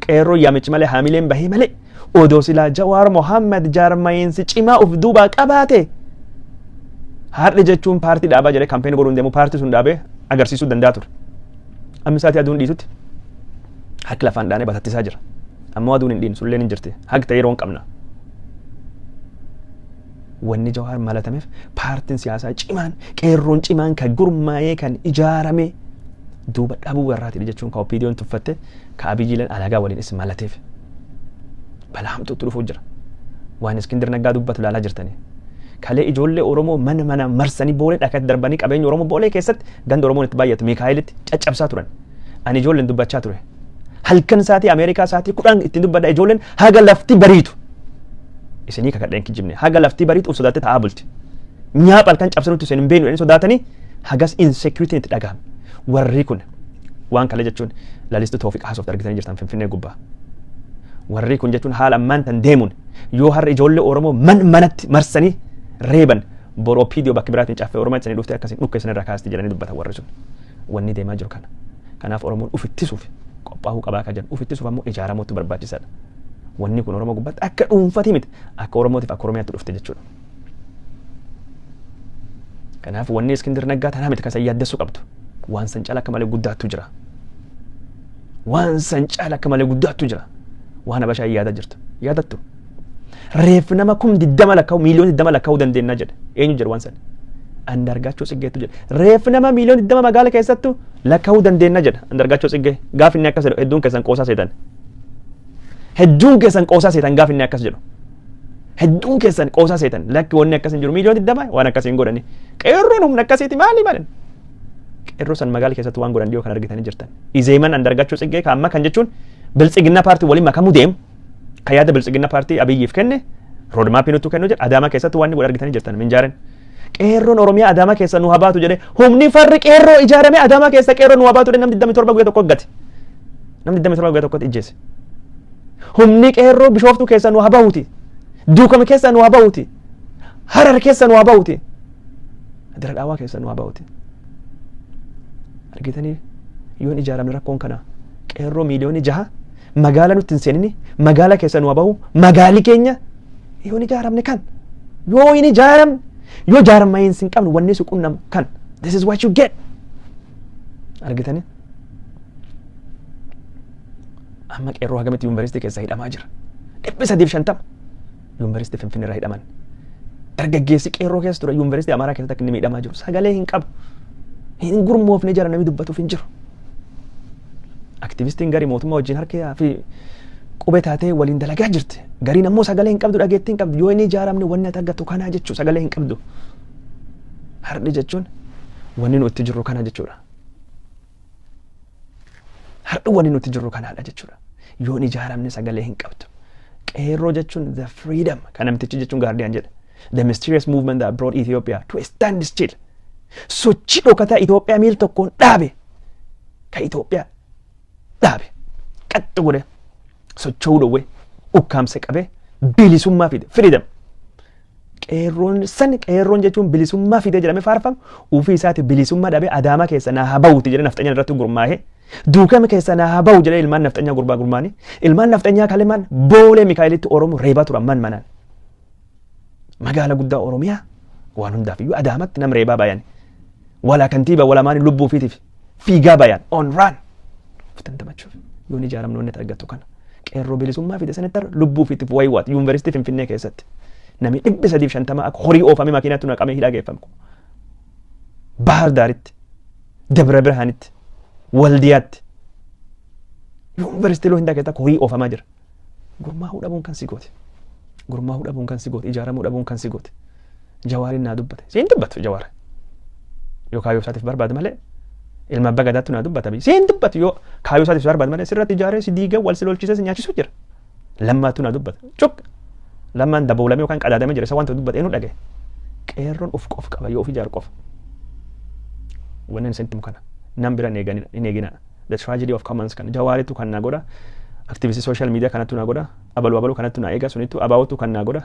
Qeerroo yaamichi malee, haamileen bahee malee, odoo silaa Jawaar Mohammad jaarmayiinsi cimaa of duubaa qabaate, har'i jechuun paartii dhaabaa jedhee campaign godhuun deemu, paartii sun dhaabee agarsiisuu danda'a ture. Amma isaatii aduun dhiitutti harki lafaan dhaanee batattisaa jira. Ammoo aduun hin dhiin sulleen hin jirti. Haqta yeroo hin qabna. Wanni Jawaar malatameef paartiin siyaasaa cimaan, qeerroon cimaan kan gurmaa'ee kan ijaarame duuba dhabuu irraati jechuun ka OPDOn tuffatte, ka Abiyyiileen alagaa waliin is malateef. Balaa hamtuutti dhufuu jira. Waan Iskindir Naggaa dubbatu ilaalaa jirtanii. Kalee ijoollee Oromoo mana mana marsanii Boolee dhakatti darbanii, qabeenya Oromoo Boolee keessatti ganda Oromoon itti baay'atu Mikaa'elitti caccabsaa turan. Ani ijoolleen dubbachaa ture. Halkan saatii Ameerikaa saatii 10 ittiin dubbadha, ijoolleen haga lafti bariitu. Isinii kakadheen kijibne, haga lafti bariitu uf sodaattee taa'aa bulti. Nyaapha halkan cabsanutti isin hin beeknu jedhanii sodaatanii hagas insecurity itti dhagahame. Warri kun waan kale jechuun Lalistuu Toofiq haasofte argitanii jirtan Finfinnee gubbaa. Warri kun jechuun haala ammaan tan deemuun yoo har'a ijoollee Oromoo man manatti marsanii reeban, boru OPDO bakka biraatiin caffee Oromoo isanii dhuftee akkasiin dhukkee isin irraa kaasti jedhanii dubbatan warri sun. Wanni deemaa jiru kana. Kanaaf Oromoon uf ittisuuf qophaa'uu qabaa kan jedhu, uf ittisuuf ammoo ijaaramuutu barbaachisaadha. Wanni kun Oromoo gubbaatti akka dhuunfatii miti, akka Oromootiif akka Oromiyaatti dhufte jechuudha. Kanaaf wanni Iskindir Naggaa tanaa miti kan san yaaddessuu qabdu. Waan san caala akka malee guddaattu jira. Waan san caala akka malee guddaattu jira. Waan Habashaa yaadaa jirtu. Yaadattu. Reef nama 20,000 lakkaa'u, 20,000,000 lakkaa'uu dandeenya jedhe. Eenyu jedhu waan san? Andargaachoo Tsiggeetu jedhe. Reef nama 20,000,000 magaala keessattu lakkaa'uu dandeenya jedha. Andargaachoo Tsiggee. Gaaf inni akkas jedhu hedduun keessan qoosaa seetan. Hedduun keessan qoosaa seetan gaaf inni akkas jedhu. Hedduun keessan qoosaa seetan. Lakki, wanni akkas hin jiru, 20,000,000 waan akkas hin godhani. Qeerroon humna akkasiiti maali maali? Qeerroo san magaala keessatti waan godhan dhiyoo kan argitanii jirtan. Izeeman Andargaachoo Tsiggee kan amma kan jechuun Biltsiginna paartii waliin makamuu deemu, kan yaada Biltsiginna paartii Abiyyiif kenne, roadmapii nutti kennu jedha, Adaamaa keessatti waan inni godhe argitanii jirtan Minjaaren. Qeerroon Oromiyaa Adaamaa keessa nu habaatu jedhe, humni farri qeerroo ijaarame Adaamaa keessa qeerroo nu habaatu jedhe, namni 27 guyyaa tokko gate. Namni 27 guyyaa tokkotti ijjeese. Humni qeerroo Bishooftuu keessa nu habahuti. Duukame keessa nu habahuti. Harar keessa nu habahuti. Dira Dhaawaa keessa nu habahuti. Argitanii, yoon ijaaramne rakkoon kana, qeerroo 6,000,000 magaala nutti hin seenini, magaala keessa nu habahu, magaali keenya yoon ijaaramne kan yoo hin ijaaramne, yoo jaarmayiinsi hin qabne, wanni si qunnam kan, this is what you get. Argitanii, amma qeerroo hagamitti yuunivarsiitii keessa hidhamaa jira? 350 yuunivarsiitii Finfinnee irraa hidhaman. Dargaggeessi qeerroo keessa ture yuunivarsiitii Amaaraa keessatti akka inni miidhamaa jiru, sagalee hin qabu, hin gurmoofne jira, namni dubbatuuf hin jiru. Aktivistiin garii mootummaa wajjin harka fi qubee taatee waliin dalagaa jirti. Gariin ammoo sagalee hin qabdu, dhageettii hin qabdu. Yoo inni ijaaramne wanni ati argattu kanaa jechuu, sagalee hin qabdu. Har'i jechuun wanni nuti jirru kana jechuudha. Har'i wanni nuti jirru kanaadha jechuudha. Yoo hin ijaaramne sagalee hin qabdu. Qeerroo jechuun the freedom kan namtichi jechuun Guardian jedhe. The mysterious movement that brought Ethiopia to a standstill. Sochii dhokataa Itoophiyaa miil tokkoon dhaabe. Ka Itoophiyaa dhaabe. Qaxxi godhe. Socho'uu dhowwe. Ukkaamse qabee bilisummaa fide. Freedom. Qeerroon san, qeerroon jechuun bilisummaa fide jedhamee faarfamu, ofii isaati bilisummaa dhabee, Adaamaa keessa naa haa bahuuti jedhee nafxanyaan irratti gurmaa'ee, Duukame keessa naa haa bahu jedhee ilmaan nafxanyaa gurbaa gurmaanii, ilmaan nafxanyaa kalemaan Boolee Mikaa'elitti Oromoo reebaa turan man manaan. Magaala guddaa Oromiyaa waan hundaaf iyyuu Adaamatti nam reebaa bayan. Walaa kantiibaa walaa maanii lubbuu ofiitiif fiigaa bayan on run. Of dandamachuuf yoon ijaaramne wanni argattu kana. Qeerroo bilisummaa fide sanitti har'a lubbuu ofiitiif waywaat yuunivarsiitii Finfinnee keessatti. Namni 350 akka horii oofamee makiinaatti naqamee hidhaa geeffame. Bahar Daaritti, Dabra Birhaanitti, Waldiyaatti, yuunivarsiitii hundaa keessatti akka horii oofamaa jira. Gurmaa'uu dhabuun kan si goote. Gurmaa'uu dhabuun kan si goote. Ijaaramuu dhabuun kan si goote. Jawaariin naa dubbate. Siin dubbatu Jawaar. Yoo kaayyoo isaatiif barbaade malee, ilma abbaa gadaatti naa dubbata. Siin dubbatu yoo kaayyoo isaatiif barbaade malee, sirratti ijaaree si diigee wal si lolchiisee si nyaachisuu jira. Lammaatu naa dubbata. Cuk! Lammaan daboolamee yookaan qadaadamee jira. Isa wanta dubbate eenyu dhagaye? Qeerroon of qof qaba yoo of ijaaru qofa. Wannan isinitti himu kana. Nam bira hin eegina. The tragedy of commons kan Jawaaritu kan na godha. Activistii social media kanattu naa godha. Abaluu abaluu kanattu naa eega, sunittu abaa'utu kan naa godha.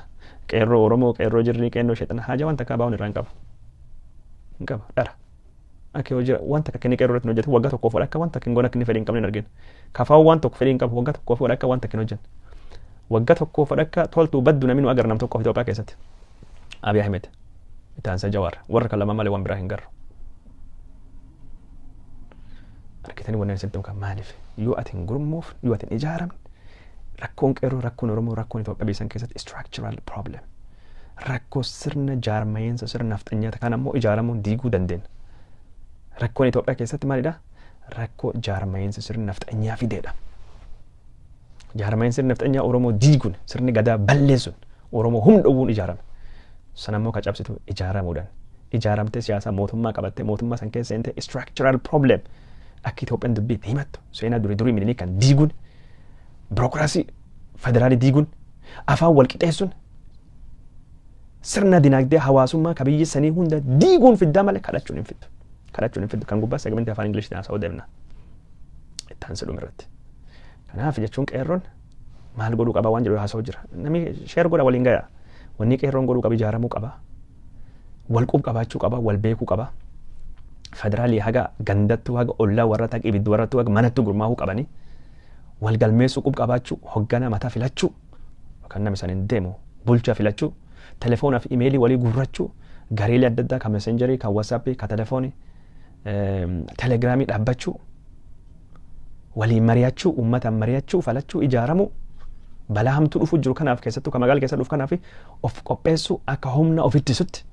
Qeerroo Oromoo, qeerroo jirrii, qeerroo sheexana haja waan takka abaa'uun irraa hin qabu. Hin qabu dhara. Akka yoo jira waan takka inni qeerroo irratti hin hojjetu, waggaa tokkoof akka waan takka hin goone, akka inni fedhii hin qabne hin argine. Kafaa'uu waan tokko fedhii hin qabu, waggaa tokkoof akka waan takka hin hojjenne. Waggaa tokkoof akka toltuu baddu namni nu agarra nam tokkoof Itoophiyaa keessatti. Abiy Ahmed. Itti aansee Jawaar. Warra kan lama malee waan biraa hin garru. Argitanii wanneen isinitti himu kan maaliif yoo ati hin gurmuuf, yoo ati hin ijaaramne, rakkoon qeerroo, rakkoon Oromoo, rakkoon Itoophiyaa biyya san keessatti structural problem, rakkoo sirna jaarmayeensa sirna nafxanyaata kan ammoo ijaaramuun diiguu dandeenya. Rakkoon Itoophiyaa keessatti maalidha? Rakkoo jaarmayeensa sirna nafxanyaa fideedha. Jaarmayeen sirna nafxanyaa Oromoo diiguun, sirni gadaa balleessuun, Oromoo humna dhowwuun ijaarame. Sana immoo ka cabsitu ijaaramuudhaan. Ijaaramtee siyaasa mootummaa qabattee, mootummaa san keessa seentee, structural problem akka Itoophiyaan dubbii itti himattu seenaa durii durii Minilik kan diiguun, birookiraasii federaalii diiguun, afaan wal qixeessuun, sirna dinagdee hawaasummaa ka biyyi sanii hunda diiguun fiddaa malee kadhachuun hin fiddu. Kadhachuun hin fiddu. Kan gubbaa segmentii afaan Ingiliishiin haasa'uu deemna. Itti aansee dhuma irratti. Kanaaf jechuun qeerroon maal godhuu qaba waan jedhu haasa'uu jira. Namni share godha, waliin gayaa. Wanni qeerroon godhuu qaba, ijaaramuu qaba. Wal qub qabaachuu qaba, wal beekuu qaba. Federaalii haga gandattuu, haga ollaa warra haga ibiddi warrattuu, haga manattuu gurmaa'uu qabanii. Wal galmeessuu, qub qabaachuu, hoggana mataa filachuu, yookaan namni isaaniin deemu bulchaa filachuu, telefoonaa fi imeelii walii guurrachuu, gareelee adda addaa kan Messengerii, kan WhatsAppii, kan telefoonii, Telegramii dhaabbachuu, waliin mari'achuu, uummataan mari'achuu, falachuu, ijaaramuu, balaa hamtuu dhufuu jiru kanaaf, keessattuu kan magaala keessa dhufu kanaaf of qopheessuu, akka humna of ittisutti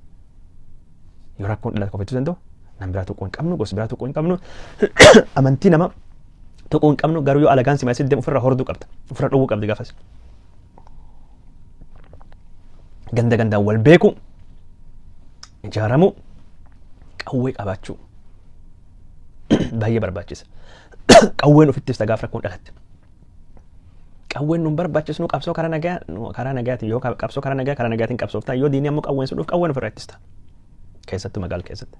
yoo rakkoon dhalate of ittisuu danda'u. Nam biraa tuquu hin qabnu, gosa biraa tuquu hin qabnu, amantii nama tuquu hin qabnu, garuu yoo alagaan si maasii deemu ofirra horduu qabda, ofirra dhowwuu qabdi gaafas. Ganda gandaan wal beekuu, ijaaramuu, qawwee qabaachuu baay'ee barbaachisa. Qawween ofitti ibsa gaafa rakkoon dhalatte. Qawween nun barbaachisnu qabsoo karaa nagaa, karaa nagaatiin yoo qabsoo karaa nagaa, karaa nagaatiin qabsooftaa, yoo diinii ammoo qawween sun dhuuf qawween ofirraa ittista. Keessattuu magaala keessatti.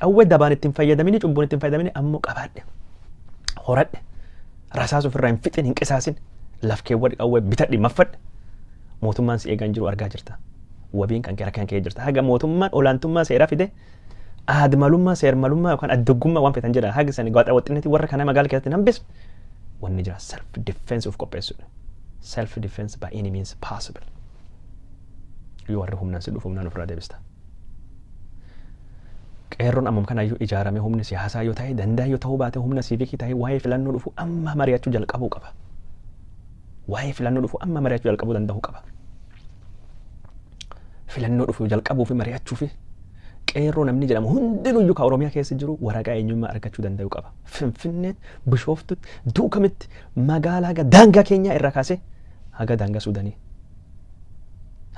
Qawwee dabaan ittiin fayyadamini, cubbuun ittiin fayyadamini, ammoo qabaadhe. Horadhe. Rasaas ofirraa hin fixin, hin qisaasin. Laf keewwadhe, qawwee bitadhe, maffadhe. Mootummaan si eegaa hin jiru, argaa jirta. Wabiin kan kee harkaan kee jirta. Haga mootummaan olaantummaa seeraa fide, aadmalummaa, seermalummaa yookaan addoggummaa waan feetan jedha. Haga sani gaaxa waxxinnetti warra kana magaala keessatti hambis wanni jira self defense of qopheessuudha. Self defense by any means possible. Yoo warri humnaan si dhufu humnaan ofirraa deebista. Qeerroon ammam kanaayyuu ijaaramee humni siyaasaa yoo ta'e danda'a, yoo ta'uu baate humna siivikii ta'e, waa'ee filannoo dhufu amma mari'achuu jalqabuu qaba. Waa'ee filannoo dhufu amma mari'achuu jalqabuu danda'uu qaba. Filannoo dhufu jalqabuu fi mari'achuu fi qeerroo namni jedhamu hundinuyyuu ka Oromiyaa keessa jiru waraqaa eenyummaa argachuu danda'uu qaba. Finfinneetti, Bishooftutti, Duukamitti, magaalaa haga daangaa keenyaa irraa kaasee haga daangaa Suudanii,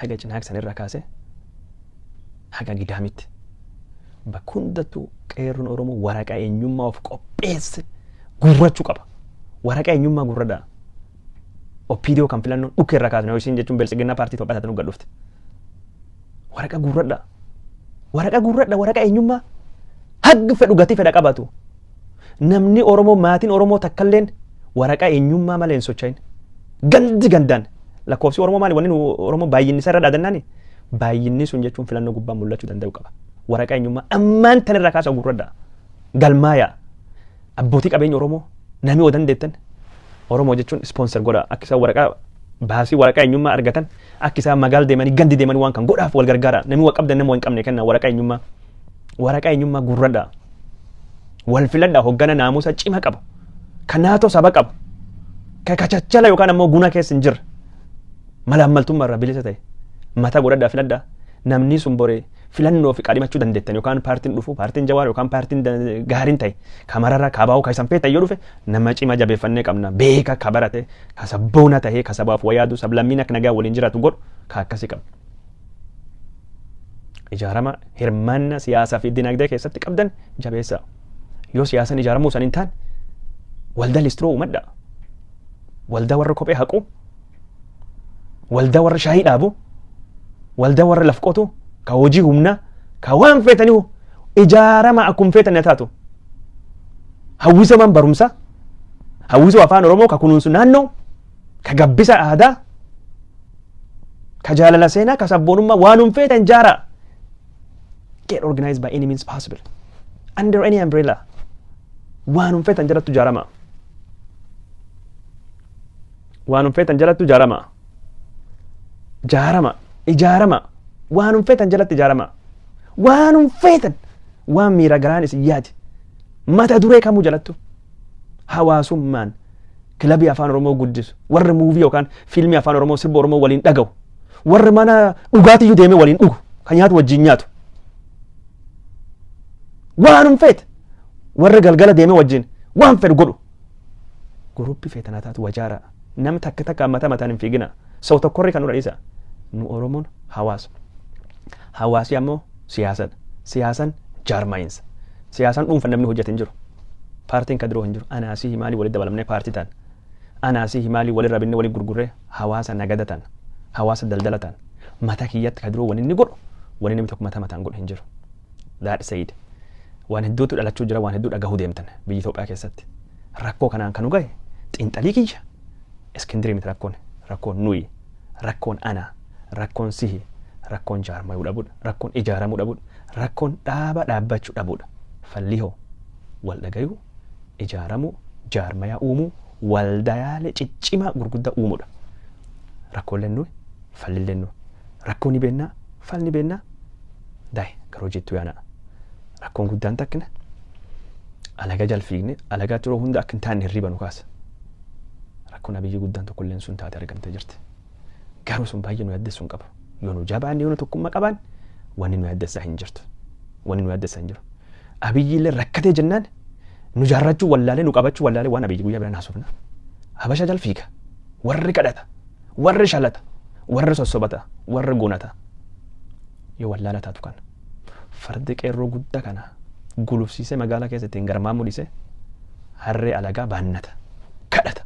haga Cinaaksan irraa kaasee haga Gidaamitti. Bakka hundattuu qeerroon Oromoo waraqaa eenyummaa of qopheesse guurrachuu qaba. Waraqaa eenyummaa guurradhaa. OPDO kan filannoon dhukkee irraa kaasne isiin jechuun Biltsiginnaa paartii Itoophiyaa taate nu gad dhufte. Waraqaa guurradhaa. Waraqaa guurradhaa, waraqaa eenyummaa. Haggi fedhu gatii fedha qabatu. Namni Oromoo, maatiin Oromoo takkalleen waraqaa eenyummaa malee hin socho'in. Gandi gandaan lakkoofsi Oromoo maali, wanni nu Oromoo baay'inni isaa irra dhaadannaani, baay'inni sun jechuun filannoo gubbaa mul'achuu danda'u qaba. Waraqaa eenyummaa ammaan tan irraa kaasa guurradhaa. Galmaayaa. Abbootii qabeenya Oromoo namni yoo dandeettan Oromoo jechuun sponsor godha, akka isaan waraqaa baasii waraqaa eenyummaa argatan, akka isaan magaala deemanii gandi deemanii waan kan godhaaf wal gargaara. Namni waa qabdan nama hin qabne kenna waraqaa eenyummaa. Waraqaa eenyummaa guurradhaa. Wal filadhaa, hoggana naamusa cima qabu. Kan naatoo saba qabu. Ka kachachala yookaan ammoo guna keessa hin jirre. Malaammaltummaa irraa bilisa ta'e. Mata godhadhaa filadhaa. Namni sun boree filannoo fi qaadhimachuu dandeettan, yookaan paartiin dhufu, paartiin Jawaar yookaan paartiin gaariin ta'e, kamararra kabaa'uu ka isan feetan yoo dhufe, nama cima jabeeffannee qabna, beeka, ka barate, ka sabboona ta'e, ka sabaaf wayaadu, sablammiin akka nagaa waliin jiraatu godhu, ka akkasii qabna. Ijaarama, hirmaanna siyaasaa fi dinagdee keessatti qabdan jabeessaa. Yoo siyaasan ijaaramuu san hin taane, waldaa listiroo uumadhaa. Waldaa warra kophee haqu, waldaa warra shaayii dhaabu, waldaa warra laf qotu, ka hojii humnaa, ka waan feetanii ijaarama, akkuma feetan taatu. Hawwisaman barumsaa, Hawwisoo afaan Oromoo ka kunuunsu naannoo, ka gabbisa aadaa, ka jaalala seenaa, ka sabboonummaa waanum feetan jaaraa. Get organized by any means possible. Under any umbrella. Waanum feetan jalatti ijaarama. Waanum feetan jalatti ijaarama. Jaarama. Ijaarama. Waanum feetan jalatti ijaarama. Waanum feetan. Waan miira garaan isin yaade. Mata duree kamuu jalattu. Hawaasummaan kilabii afaan Oromoo guddisu. Warri movie yookaan fiilmii afaan Oromoo, sirba Oromoo waliin dhaga'u. Warri mana dhugaatiyyuu deemee waliin dhugu. Kan nyaatu wajjin nyaatu. Waanum feete. Warri galgala deemee wajjin waan fedhu godhu. Group feetanaa taatu wajaara. Namni takka takka mataa mataan hin fiigina. Sau tokkorri kan nurra dhiisa. Nu Oromoon hawaasa. Hawaasi ammoo siyaasadha. Siyaasan jaarmaayinsa. Siyaasaan dhuunfan namni hojjete hin jiru. Paartiin kan diroo hin jiru. Anaasii maalii walitti dabalamnee paartii ta'an. Anaasii maalii walirra binnee waliin gurgurree hawaasa nagada ta'an. Hawaasa daldala ta'an. Mataa kiyyatti kan diroo wani inni godhu, wani namni tokko mataa mataan godhu hin jiru. That said, waan hedduutu dhalachuu jira, waan hedduu dhagahuu deemtan biyya Itoophiyaa keessatti. Rakkoo kanaan kan nu gahe, xiinxalii kiyya, Iskindirii miti rakkoon. Rakkoon nuyi, rakkoon ana, rakkoon sihi, rakkoon jaarmayuu dhabuudha, rakkoon ijaaramuu dhabuudha, rakkoon dhaaba dhaabbachuu dhabuudha. Falli hoo wal dhagayuu, ijaaramuu, jaarmayaa uumuu, waldayaalee ciccimaa gurguddaa uumuudha. Rakkooleen nuyi, fallilleen nuyi. Rakkoo ni beennaa, fal ni beennaa, daa'e garuu hojiitti yaana. Rakkoon guddaan takkina alagaa jal fiigne, alagaa yeroo hunda akka hin taane hirriba nu kaasa. Rakkoon Abiyyi guddaan tokkolleen sun taate argamtee jirti. Garuu sun baay'ee nu yaaddessuu hin qabu. Yoo nu jabaanne, yoo nu tokkummaa qabaan, wanni nu yaaddessaa hin jirtu. Wanni nu yaaddessaa hin jiru. Abiyyi illee rakkatee jennaan nu jaarrachuu wallaalee, nu qabachuu wallaalee, waan Abiyyi guyyaa biraan haasofna. Habasha jal fiiga. Warri kadhata. Warri shalata. Warri sossobata. Warri gunata. Yoo wallaala taatu kana. Fardi qeerroo guddaa kana gulufsiisee magaalaa keessa ittiin garmaamuu dhiisee harree alagaa baannata. Kadhata.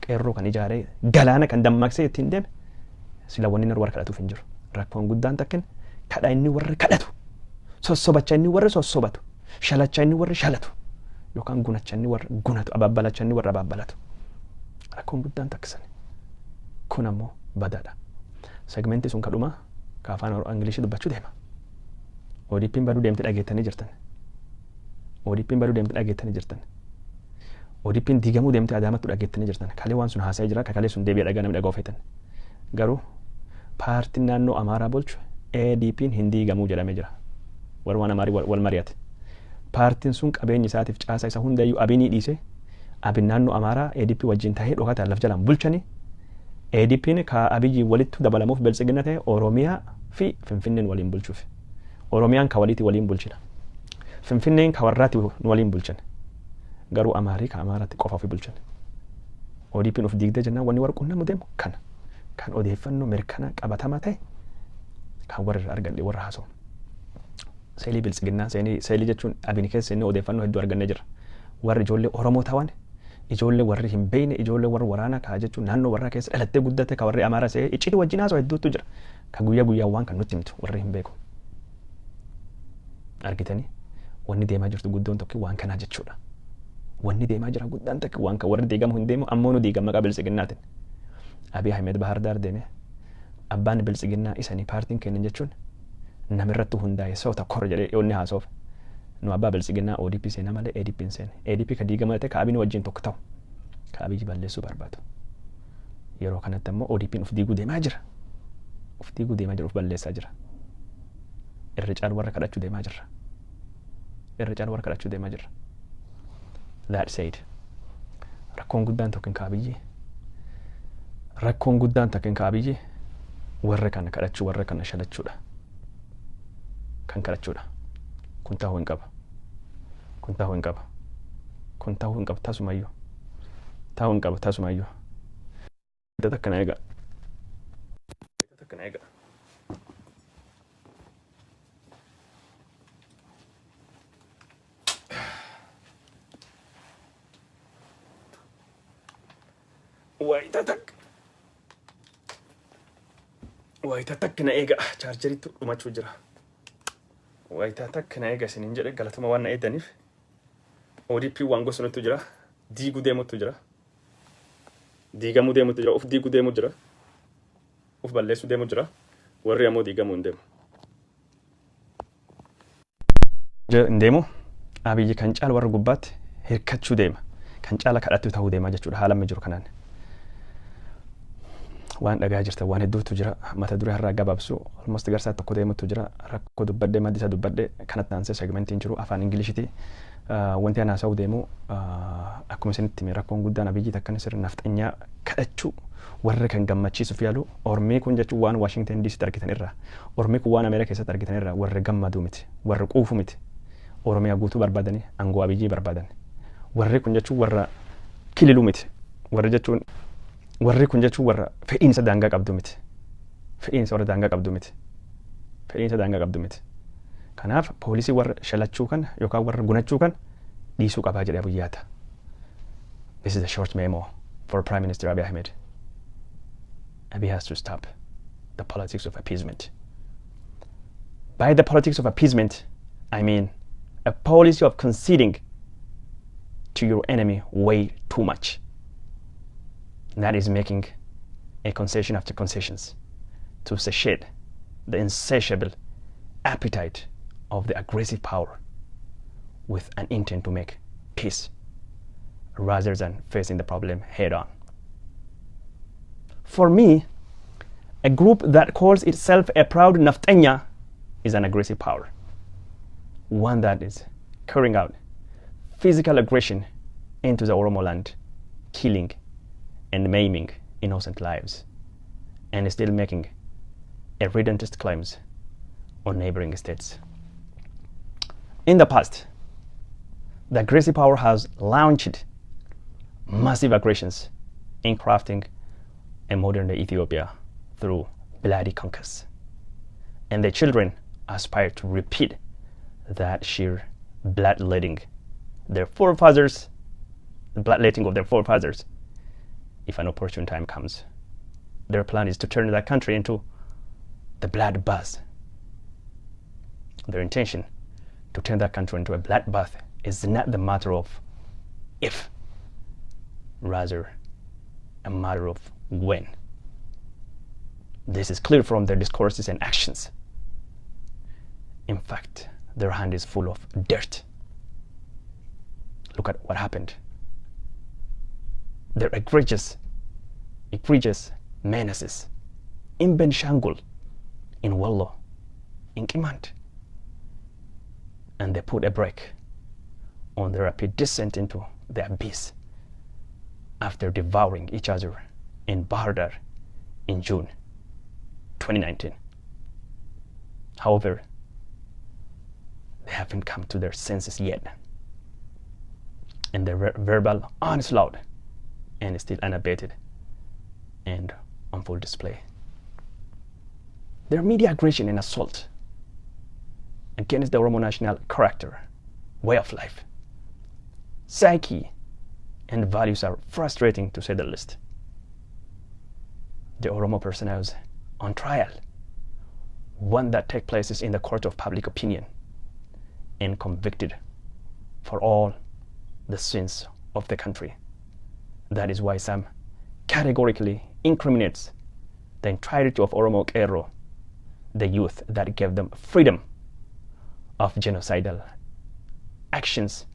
Qeerroo kan ijaaree, galaana kan dammaqsee ittiin deeme, sila wanni inni warra kadhatuuf hin jiru. Rakkoon guddaan takkin kadha inni warri kadhatu. Sossobacha inni warri sossobatu. Shalacha inni warri shalatu. Yookaan gunacha inni warri gunatu. Abaabbalacha inni warri abaabbalatu. Rakkoon guddaan takkisani. Kun ammoo badaadha. Segmentii sun kadhuma ka afaan Ingilishii dubbachuu deema. ODP'n baduu deemte dhageettanii jirtan. ODP'n baduu deemte dhageettanii jirtan. ODP'n diigamuu deemte Adaamattu dhageettanii jirtan. Kalee waan sun haasa'ee jira. Kalee sun deebi'ee dhagaa namni dhaga'uu feetan. Garuu paartiin naannoo Amaaraa bulchu ADP'n hin diigamuu jedhamee jira. Warri waan Amaarii wal mari'ate. Paartiin sun qabeenya isaatiif caasa isa hundayyuu Abinii dhiise. Abin naannoo Amaaraa ADP wajjin tahee dhokataan laf jalaan bulchanii. ADP'n ka Abiyyi walittu dabalamuuf biltsiginna ta'e Oromiyaa fi Finfinneen waliin bulchuuf. Oromiyaan ka waliiti, waliin bulchina. Finfinneen ka warraati, nu waliin bulchan. Garuu Amaarii ka Amaaraatti qofa ofii bulchan. ODP'n of diigdee jennaan wanni warra qunnamu deemu kana. Kan odeeffannoo mirkana qabatamaa ta'e kan warra irraa argadhe warra haasa'u. Seelii biltsiginnaa, seelii jechuun Abini keessa inni odeeffannoo hedduu argannee jirra. Warri ijoollee Oromoo ta'an, ijoollee warri hin beekne, ijoollee warra waraanaa kaa jechuun naannoo warraa keessa dhalattee guddatte, ka warri Amaaraa se'ee iccitii wajjin haasa'u hedduutu jira. Ka guyyaa guyyaan waan kan nutti himtu warri hin beeku. Argitanii, wanni deemaa jirtu guddoon tokko waan kanaa jechuudha. Wanni deemaa jira guddaan takka waan kan warri diigamu hin deemu, ammoo nu diigama maqaa biltsiginnaatiin. Abiy Ahmed Bahar Daar deeme, abbaan biltsiginnaa isanii paartiin kennan jechuun namirratti hundaa'e soota kor jedhee yoonni haasoof. Nu abbaa biltsiginnaa ODP seenaa malee ADP hin seene. ADP ka diigama ta'e, ka Abin wajjin tokko ta'u, ka Abiyyi balleessuu barbaadu. Yeroo kanatti ammoo ODP'n uf diiguu deemaa jira. Uf diiguu deemaa jira, uf balleessaa jira. Irra caalu warra kadhachuu deemaa jirra. Irra caalu warra kadhachuu deemaa jirra. That said, rakkoon guddaan tokko hin kaabiyyi. Rakkoon guddaan takka hin kaabiyyi warra kana kadhachuu, warra kana shalachuudha. Kan kadhachuudha. Kun ta'uu hin qaba. Kun ta'uu hin qaba. Kun ta'uu hin qabu tasumayyuu. Ta'uu hin qabu tasumayyuu. Takka na eega. Takka na eega. Wayita takka. Wayita takka na eega. Chaarjeriitu dhumachuu jira. Wayita takka na eega isiniin jedhe, galatuma waan na eegdaniif. ODP waan gosa nutti jira. Diiguu deemutu jira. Diigamuu deemutu jira. Uf diiguu deemu jira. Uf balleessuu deemu jira. Warri ammoo diigamuu hin deemu. Hin deemu. Abiyyi kan caalu warra gubbaatti hirkachuu deema. Kan caala kadhattuu ta'uu deema jechuudha haala amma jiru kanaan. Waan dhagaa jirta waan hedduutu jira. Mata duree har'aa gabaabsu almost garsaa tokko deemutu jira. Rakkoo dubbadhee maddi isaa dubbadhee kanatti aansee segmentiin jiru afaan Ingilishiti. Wanti ana haasa'uu deemu akkuma isinitti hime rakkoon guddaan Abiyyi takkan sirna nafxanyaa kadhachuu warra kan gammachiisuuf yaalu. Ormii kun jechuun waan Washington DC argitan irraa, ormii kun waan Ameerikaa keessatti argitan irraa warra gammaduu miti, warra quufu miti. Oromiyaa guutuu barbaadanii aangoo Abiyyii barbaadan. Warri kun jechuun warra kililuu miti. Warri jechuun warri kun jechuun warra fedhiinsa daangaa qabdu miti. Fedhiinsa warra daangaa qabdu miti. Fedhiinsa daangaa qabdu miti. Kanaaf poolisii warra shalachuu kan yookaan warra gunachuu kan dhiisuu qabaa jedhee Abiyyi yaada. This is a short memo for Prime Minister Abiy Ahmed. Abiy has to stop the politics of appeasement. By the politics of appeasement, I mean a policy of conceding to your enemy way too much. That is making a concession after concessions to satiate the insatiable appetite of the aggressive power with an intent to make peace rather than facing the problem head on. For me, a group that calls itself a proud Naftenya is an aggressive power, one that is carrying out physical aggression into the Oromo land, killing and maiming innocent lives, and still making irredentist claims on neighboring states. In the past, the aggressive power has launched massive aggressions in crafting a modern day Ethiopia through bloody conquests. And the children aspire to repeat that sheer bloodletting their forefathers, the bloodletting of their forefathers, if an opportune time comes. Their plan is to turn that country into the bloodbath. Their intention to turn that country into a bloodbath is not the matter of if, rather a matter of when. This is clear from their discourses and actions. In fact, their hand is full of dirt. Look at what happened. Their egregious menaces in Benshangul, in Wallo, in Kimant, and they put a brake on their rapid descent into the abyss after devouring each other in Bahir Dar in June 2019. However, they haven't come to their senses yet, and their verbal onslaught and is still unabated and on full display. Their media aggression and assault against the Oromo national character, way of life, psyche, and values are frustrating to say the least. The Oromo personnel is on trial, one that takes place in the court of public opinion, and convicted for all the sins of the country. That is why some categorically incriminates the entirety of Oromo Qeerroo, the youth that gave them freedom of genocidal actions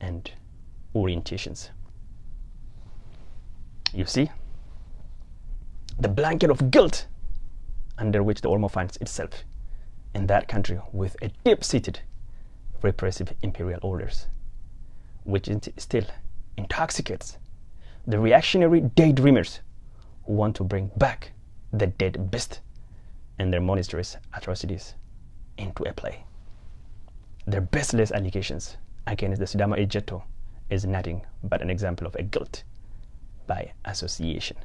and orientations. You see, the blanket of guilt under which the Oromo finds itself in that country with a deep-seated repressive imperial orders, which still intoxicates the reactionary daydreamers who want to bring back the dead beast and their monstrous atrocities into a play. Their baseless allegations against the Sidama Ejjeto is nothing but an example of a guilt by association.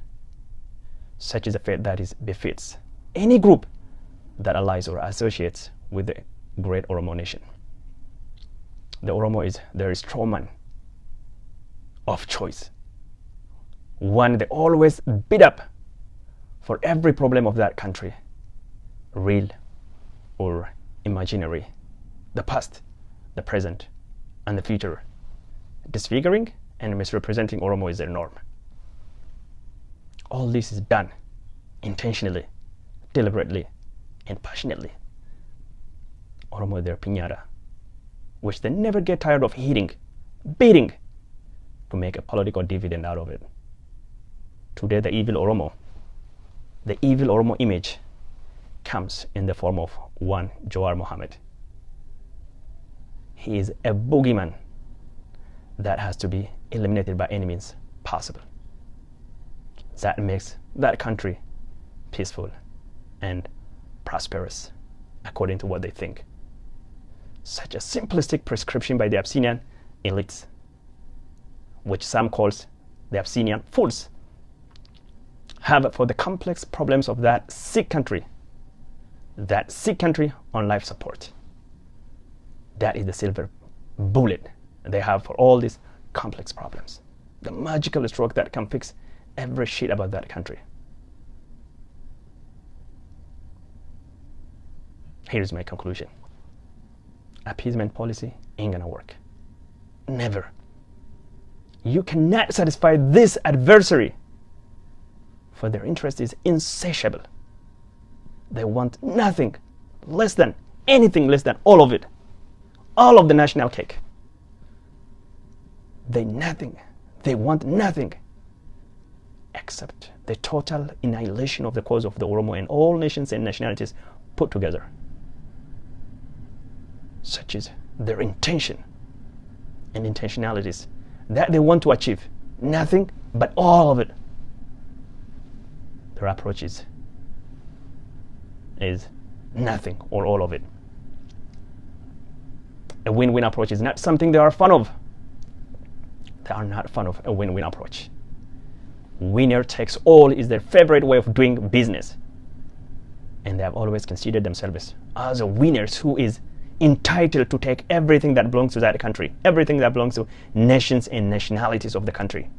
Such is a fate that is befits any group that allies or associates with the great Oromo nation. The Oromo is their strawman of choice, one they always beat up for every problem of that country, real or imaginary, the past, the present, and the future, disfiguring and misrepresenting Oromo is their norm. All this is done intentionally, deliberately, and passionately. Oromo is their piñata, which they never get tired of hitting, beating, to make a political dividend out of it. Today, the evil Oromo image comes in the form of one Jawar Mohammed. He is a boogeyman that has to be eliminated by any means possible. That makes that country peaceful and prosperous, according to what they think. Such a simplistic prescription by the Abyssinian elites, which some calls the Abyssinian fools, have for the complex problems of that sick country on life support. That is the silver bullet they have for all these complex problems. The magical stroke that can fix every shit about that country. Here's my conclusion. Appeasement policy ain't gonna work. Never. You cannot satisfy this adversary, for their interest is insatiable. They want nothing less than anything less than all of it. All of the national cake. They nothing. They want nothing except the total annihilation of the cause of the Oromo and all nations and nationalities put together. Such is their intention and intentionalities that they want to achieve. Nothing but all of it. Their approach is nothing or all of it. A win-win approach is not something they are fond of. They are not fond of a win-win approach. Winner takes all is their favorite way of doing business. And they have always considered themselves as winners who is entitled to take everything that belongs to that country, everything that belongs to nations and nationalities of the country.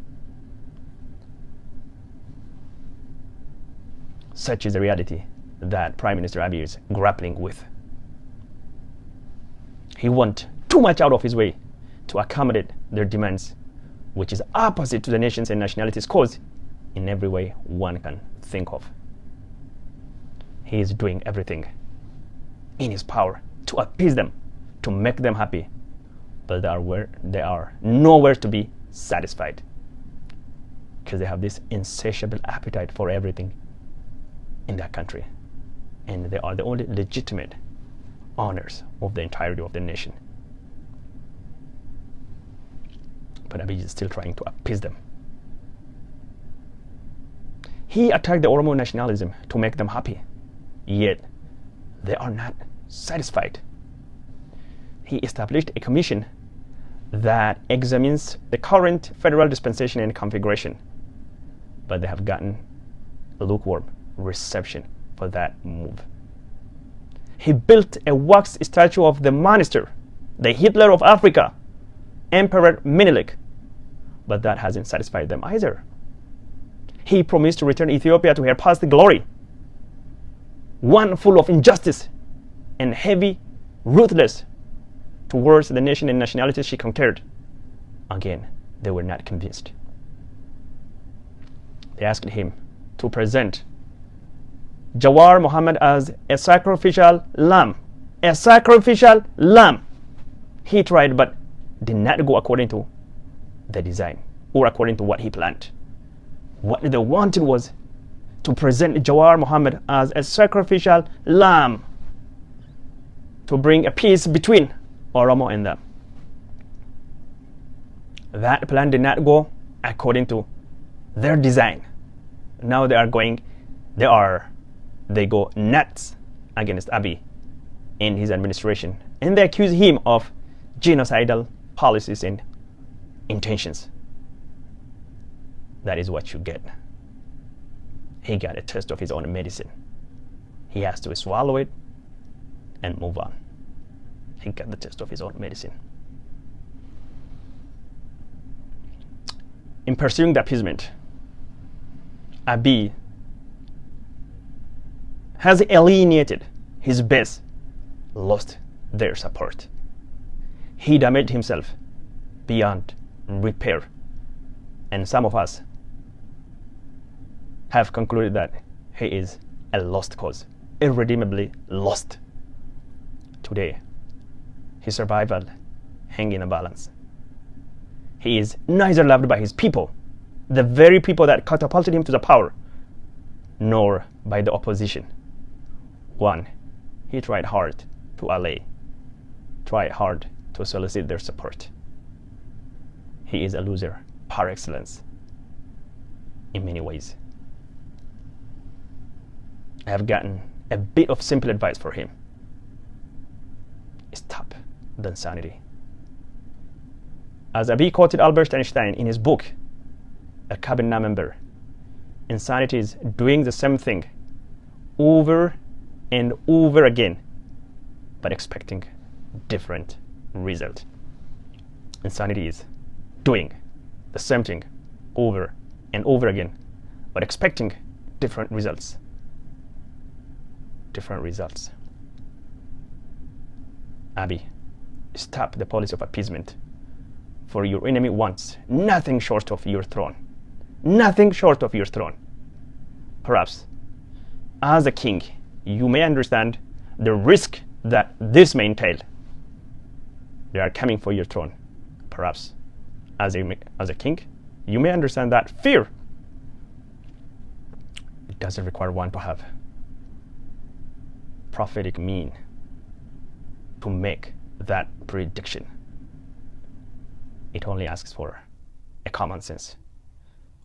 Such is the reality that Prime Minister Abiy is grappling with. He went too much out of his way to accommodate their demands, which is opposite to the nations and nationalities' cause in every way one can think of. He is doing everything in his power to appease them, to make them happy, but they are nowhere to be satisfied, because they have this insatiable appetite for everything in that country, and they are the only legitimate owners of the entirety of the nation. But Abiy is still trying to appease them. He attacked the Oromo nationalism to make them happy, yet they are not satisfied. He established a commission that examines the current federal dispensation and configuration, but they have gotten a lukewarm reception for that move. He built a wax statue of the monster, the Hitler of Africa, Emperor Menelik, but that hasn't satisfied them either. He promised to return Ethiopia to her past glory, one full of injustice and heavy, ruthless towards the nation and nationalities she conquered. Again, they were not convinced. They asked him to present Jawar Mohammed as a sacrificial lamb. A sacrificial lamb. He tried, but did not go according to the design or according to what he planned. What they wanted was to present Jawar Mohammed as a sacrificial lamb to bring a peace between Oromo and them. That plan did not go according to their design. Now they go nuts against Abiy and his administration, and they accuse him of genocidal policies and intentions. That is what you get. He got a taste of his own medicine. He has to swallow it and move on. He got the taste of his own medicine. In pursuing the appeasement, Abiy has alienated his base, lost their support. He damaged himself beyond repair. And some of us have concluded that he is a lost cause, irredeemably lost. Today, his survival hang in a balance. He is neither loved by his people, the very people that catapulted him to the power, nor by the opposition. One, he tried hard to allay, tried hard to solicit their support. He is a loser par excellence in many ways. I have gotten a bit of simple advice for him. Stop the insanity. As Abiy quoted Albert Einstein in his book, A Cabinet Member, insanity is doing the same thing over and over again, but expecting different result. Insanity is doing the same thing over and over again, but expecting different results. Different results. Abiy, stop the policy of appeasement, for your enemy wants nothing short of your throne. Nothing short of your throne. Perhaps, as a king, you may understand the risk that this may entail. They are coming for your throne. Perhaps, as a king, you may understand that fear. It doesn't require one to have prophetic mean to make that prediction. It only asks for a common sense.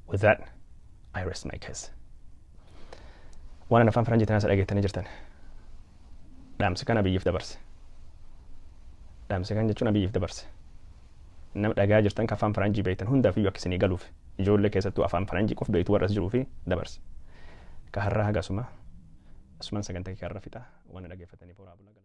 With that, I rest my case. Waan afaan faranjii tanaa dhageettanii jirtan. Dhaamsa kana biyyiif dabarse. Dhaamsa kan jechuun biyyiif dabarse. Nama dhagaa jirtan ka afaan faranjii beektan hundaaf iyyuu akka isinii galuuf, ijoollee keessattuu afaan faranjii qof beektu warra as jiruu fi dabarse. Ka har'aa hagasuma asumaan sagantaa kee har'a fixa. Waan dhageeffataniif horaa bulaa.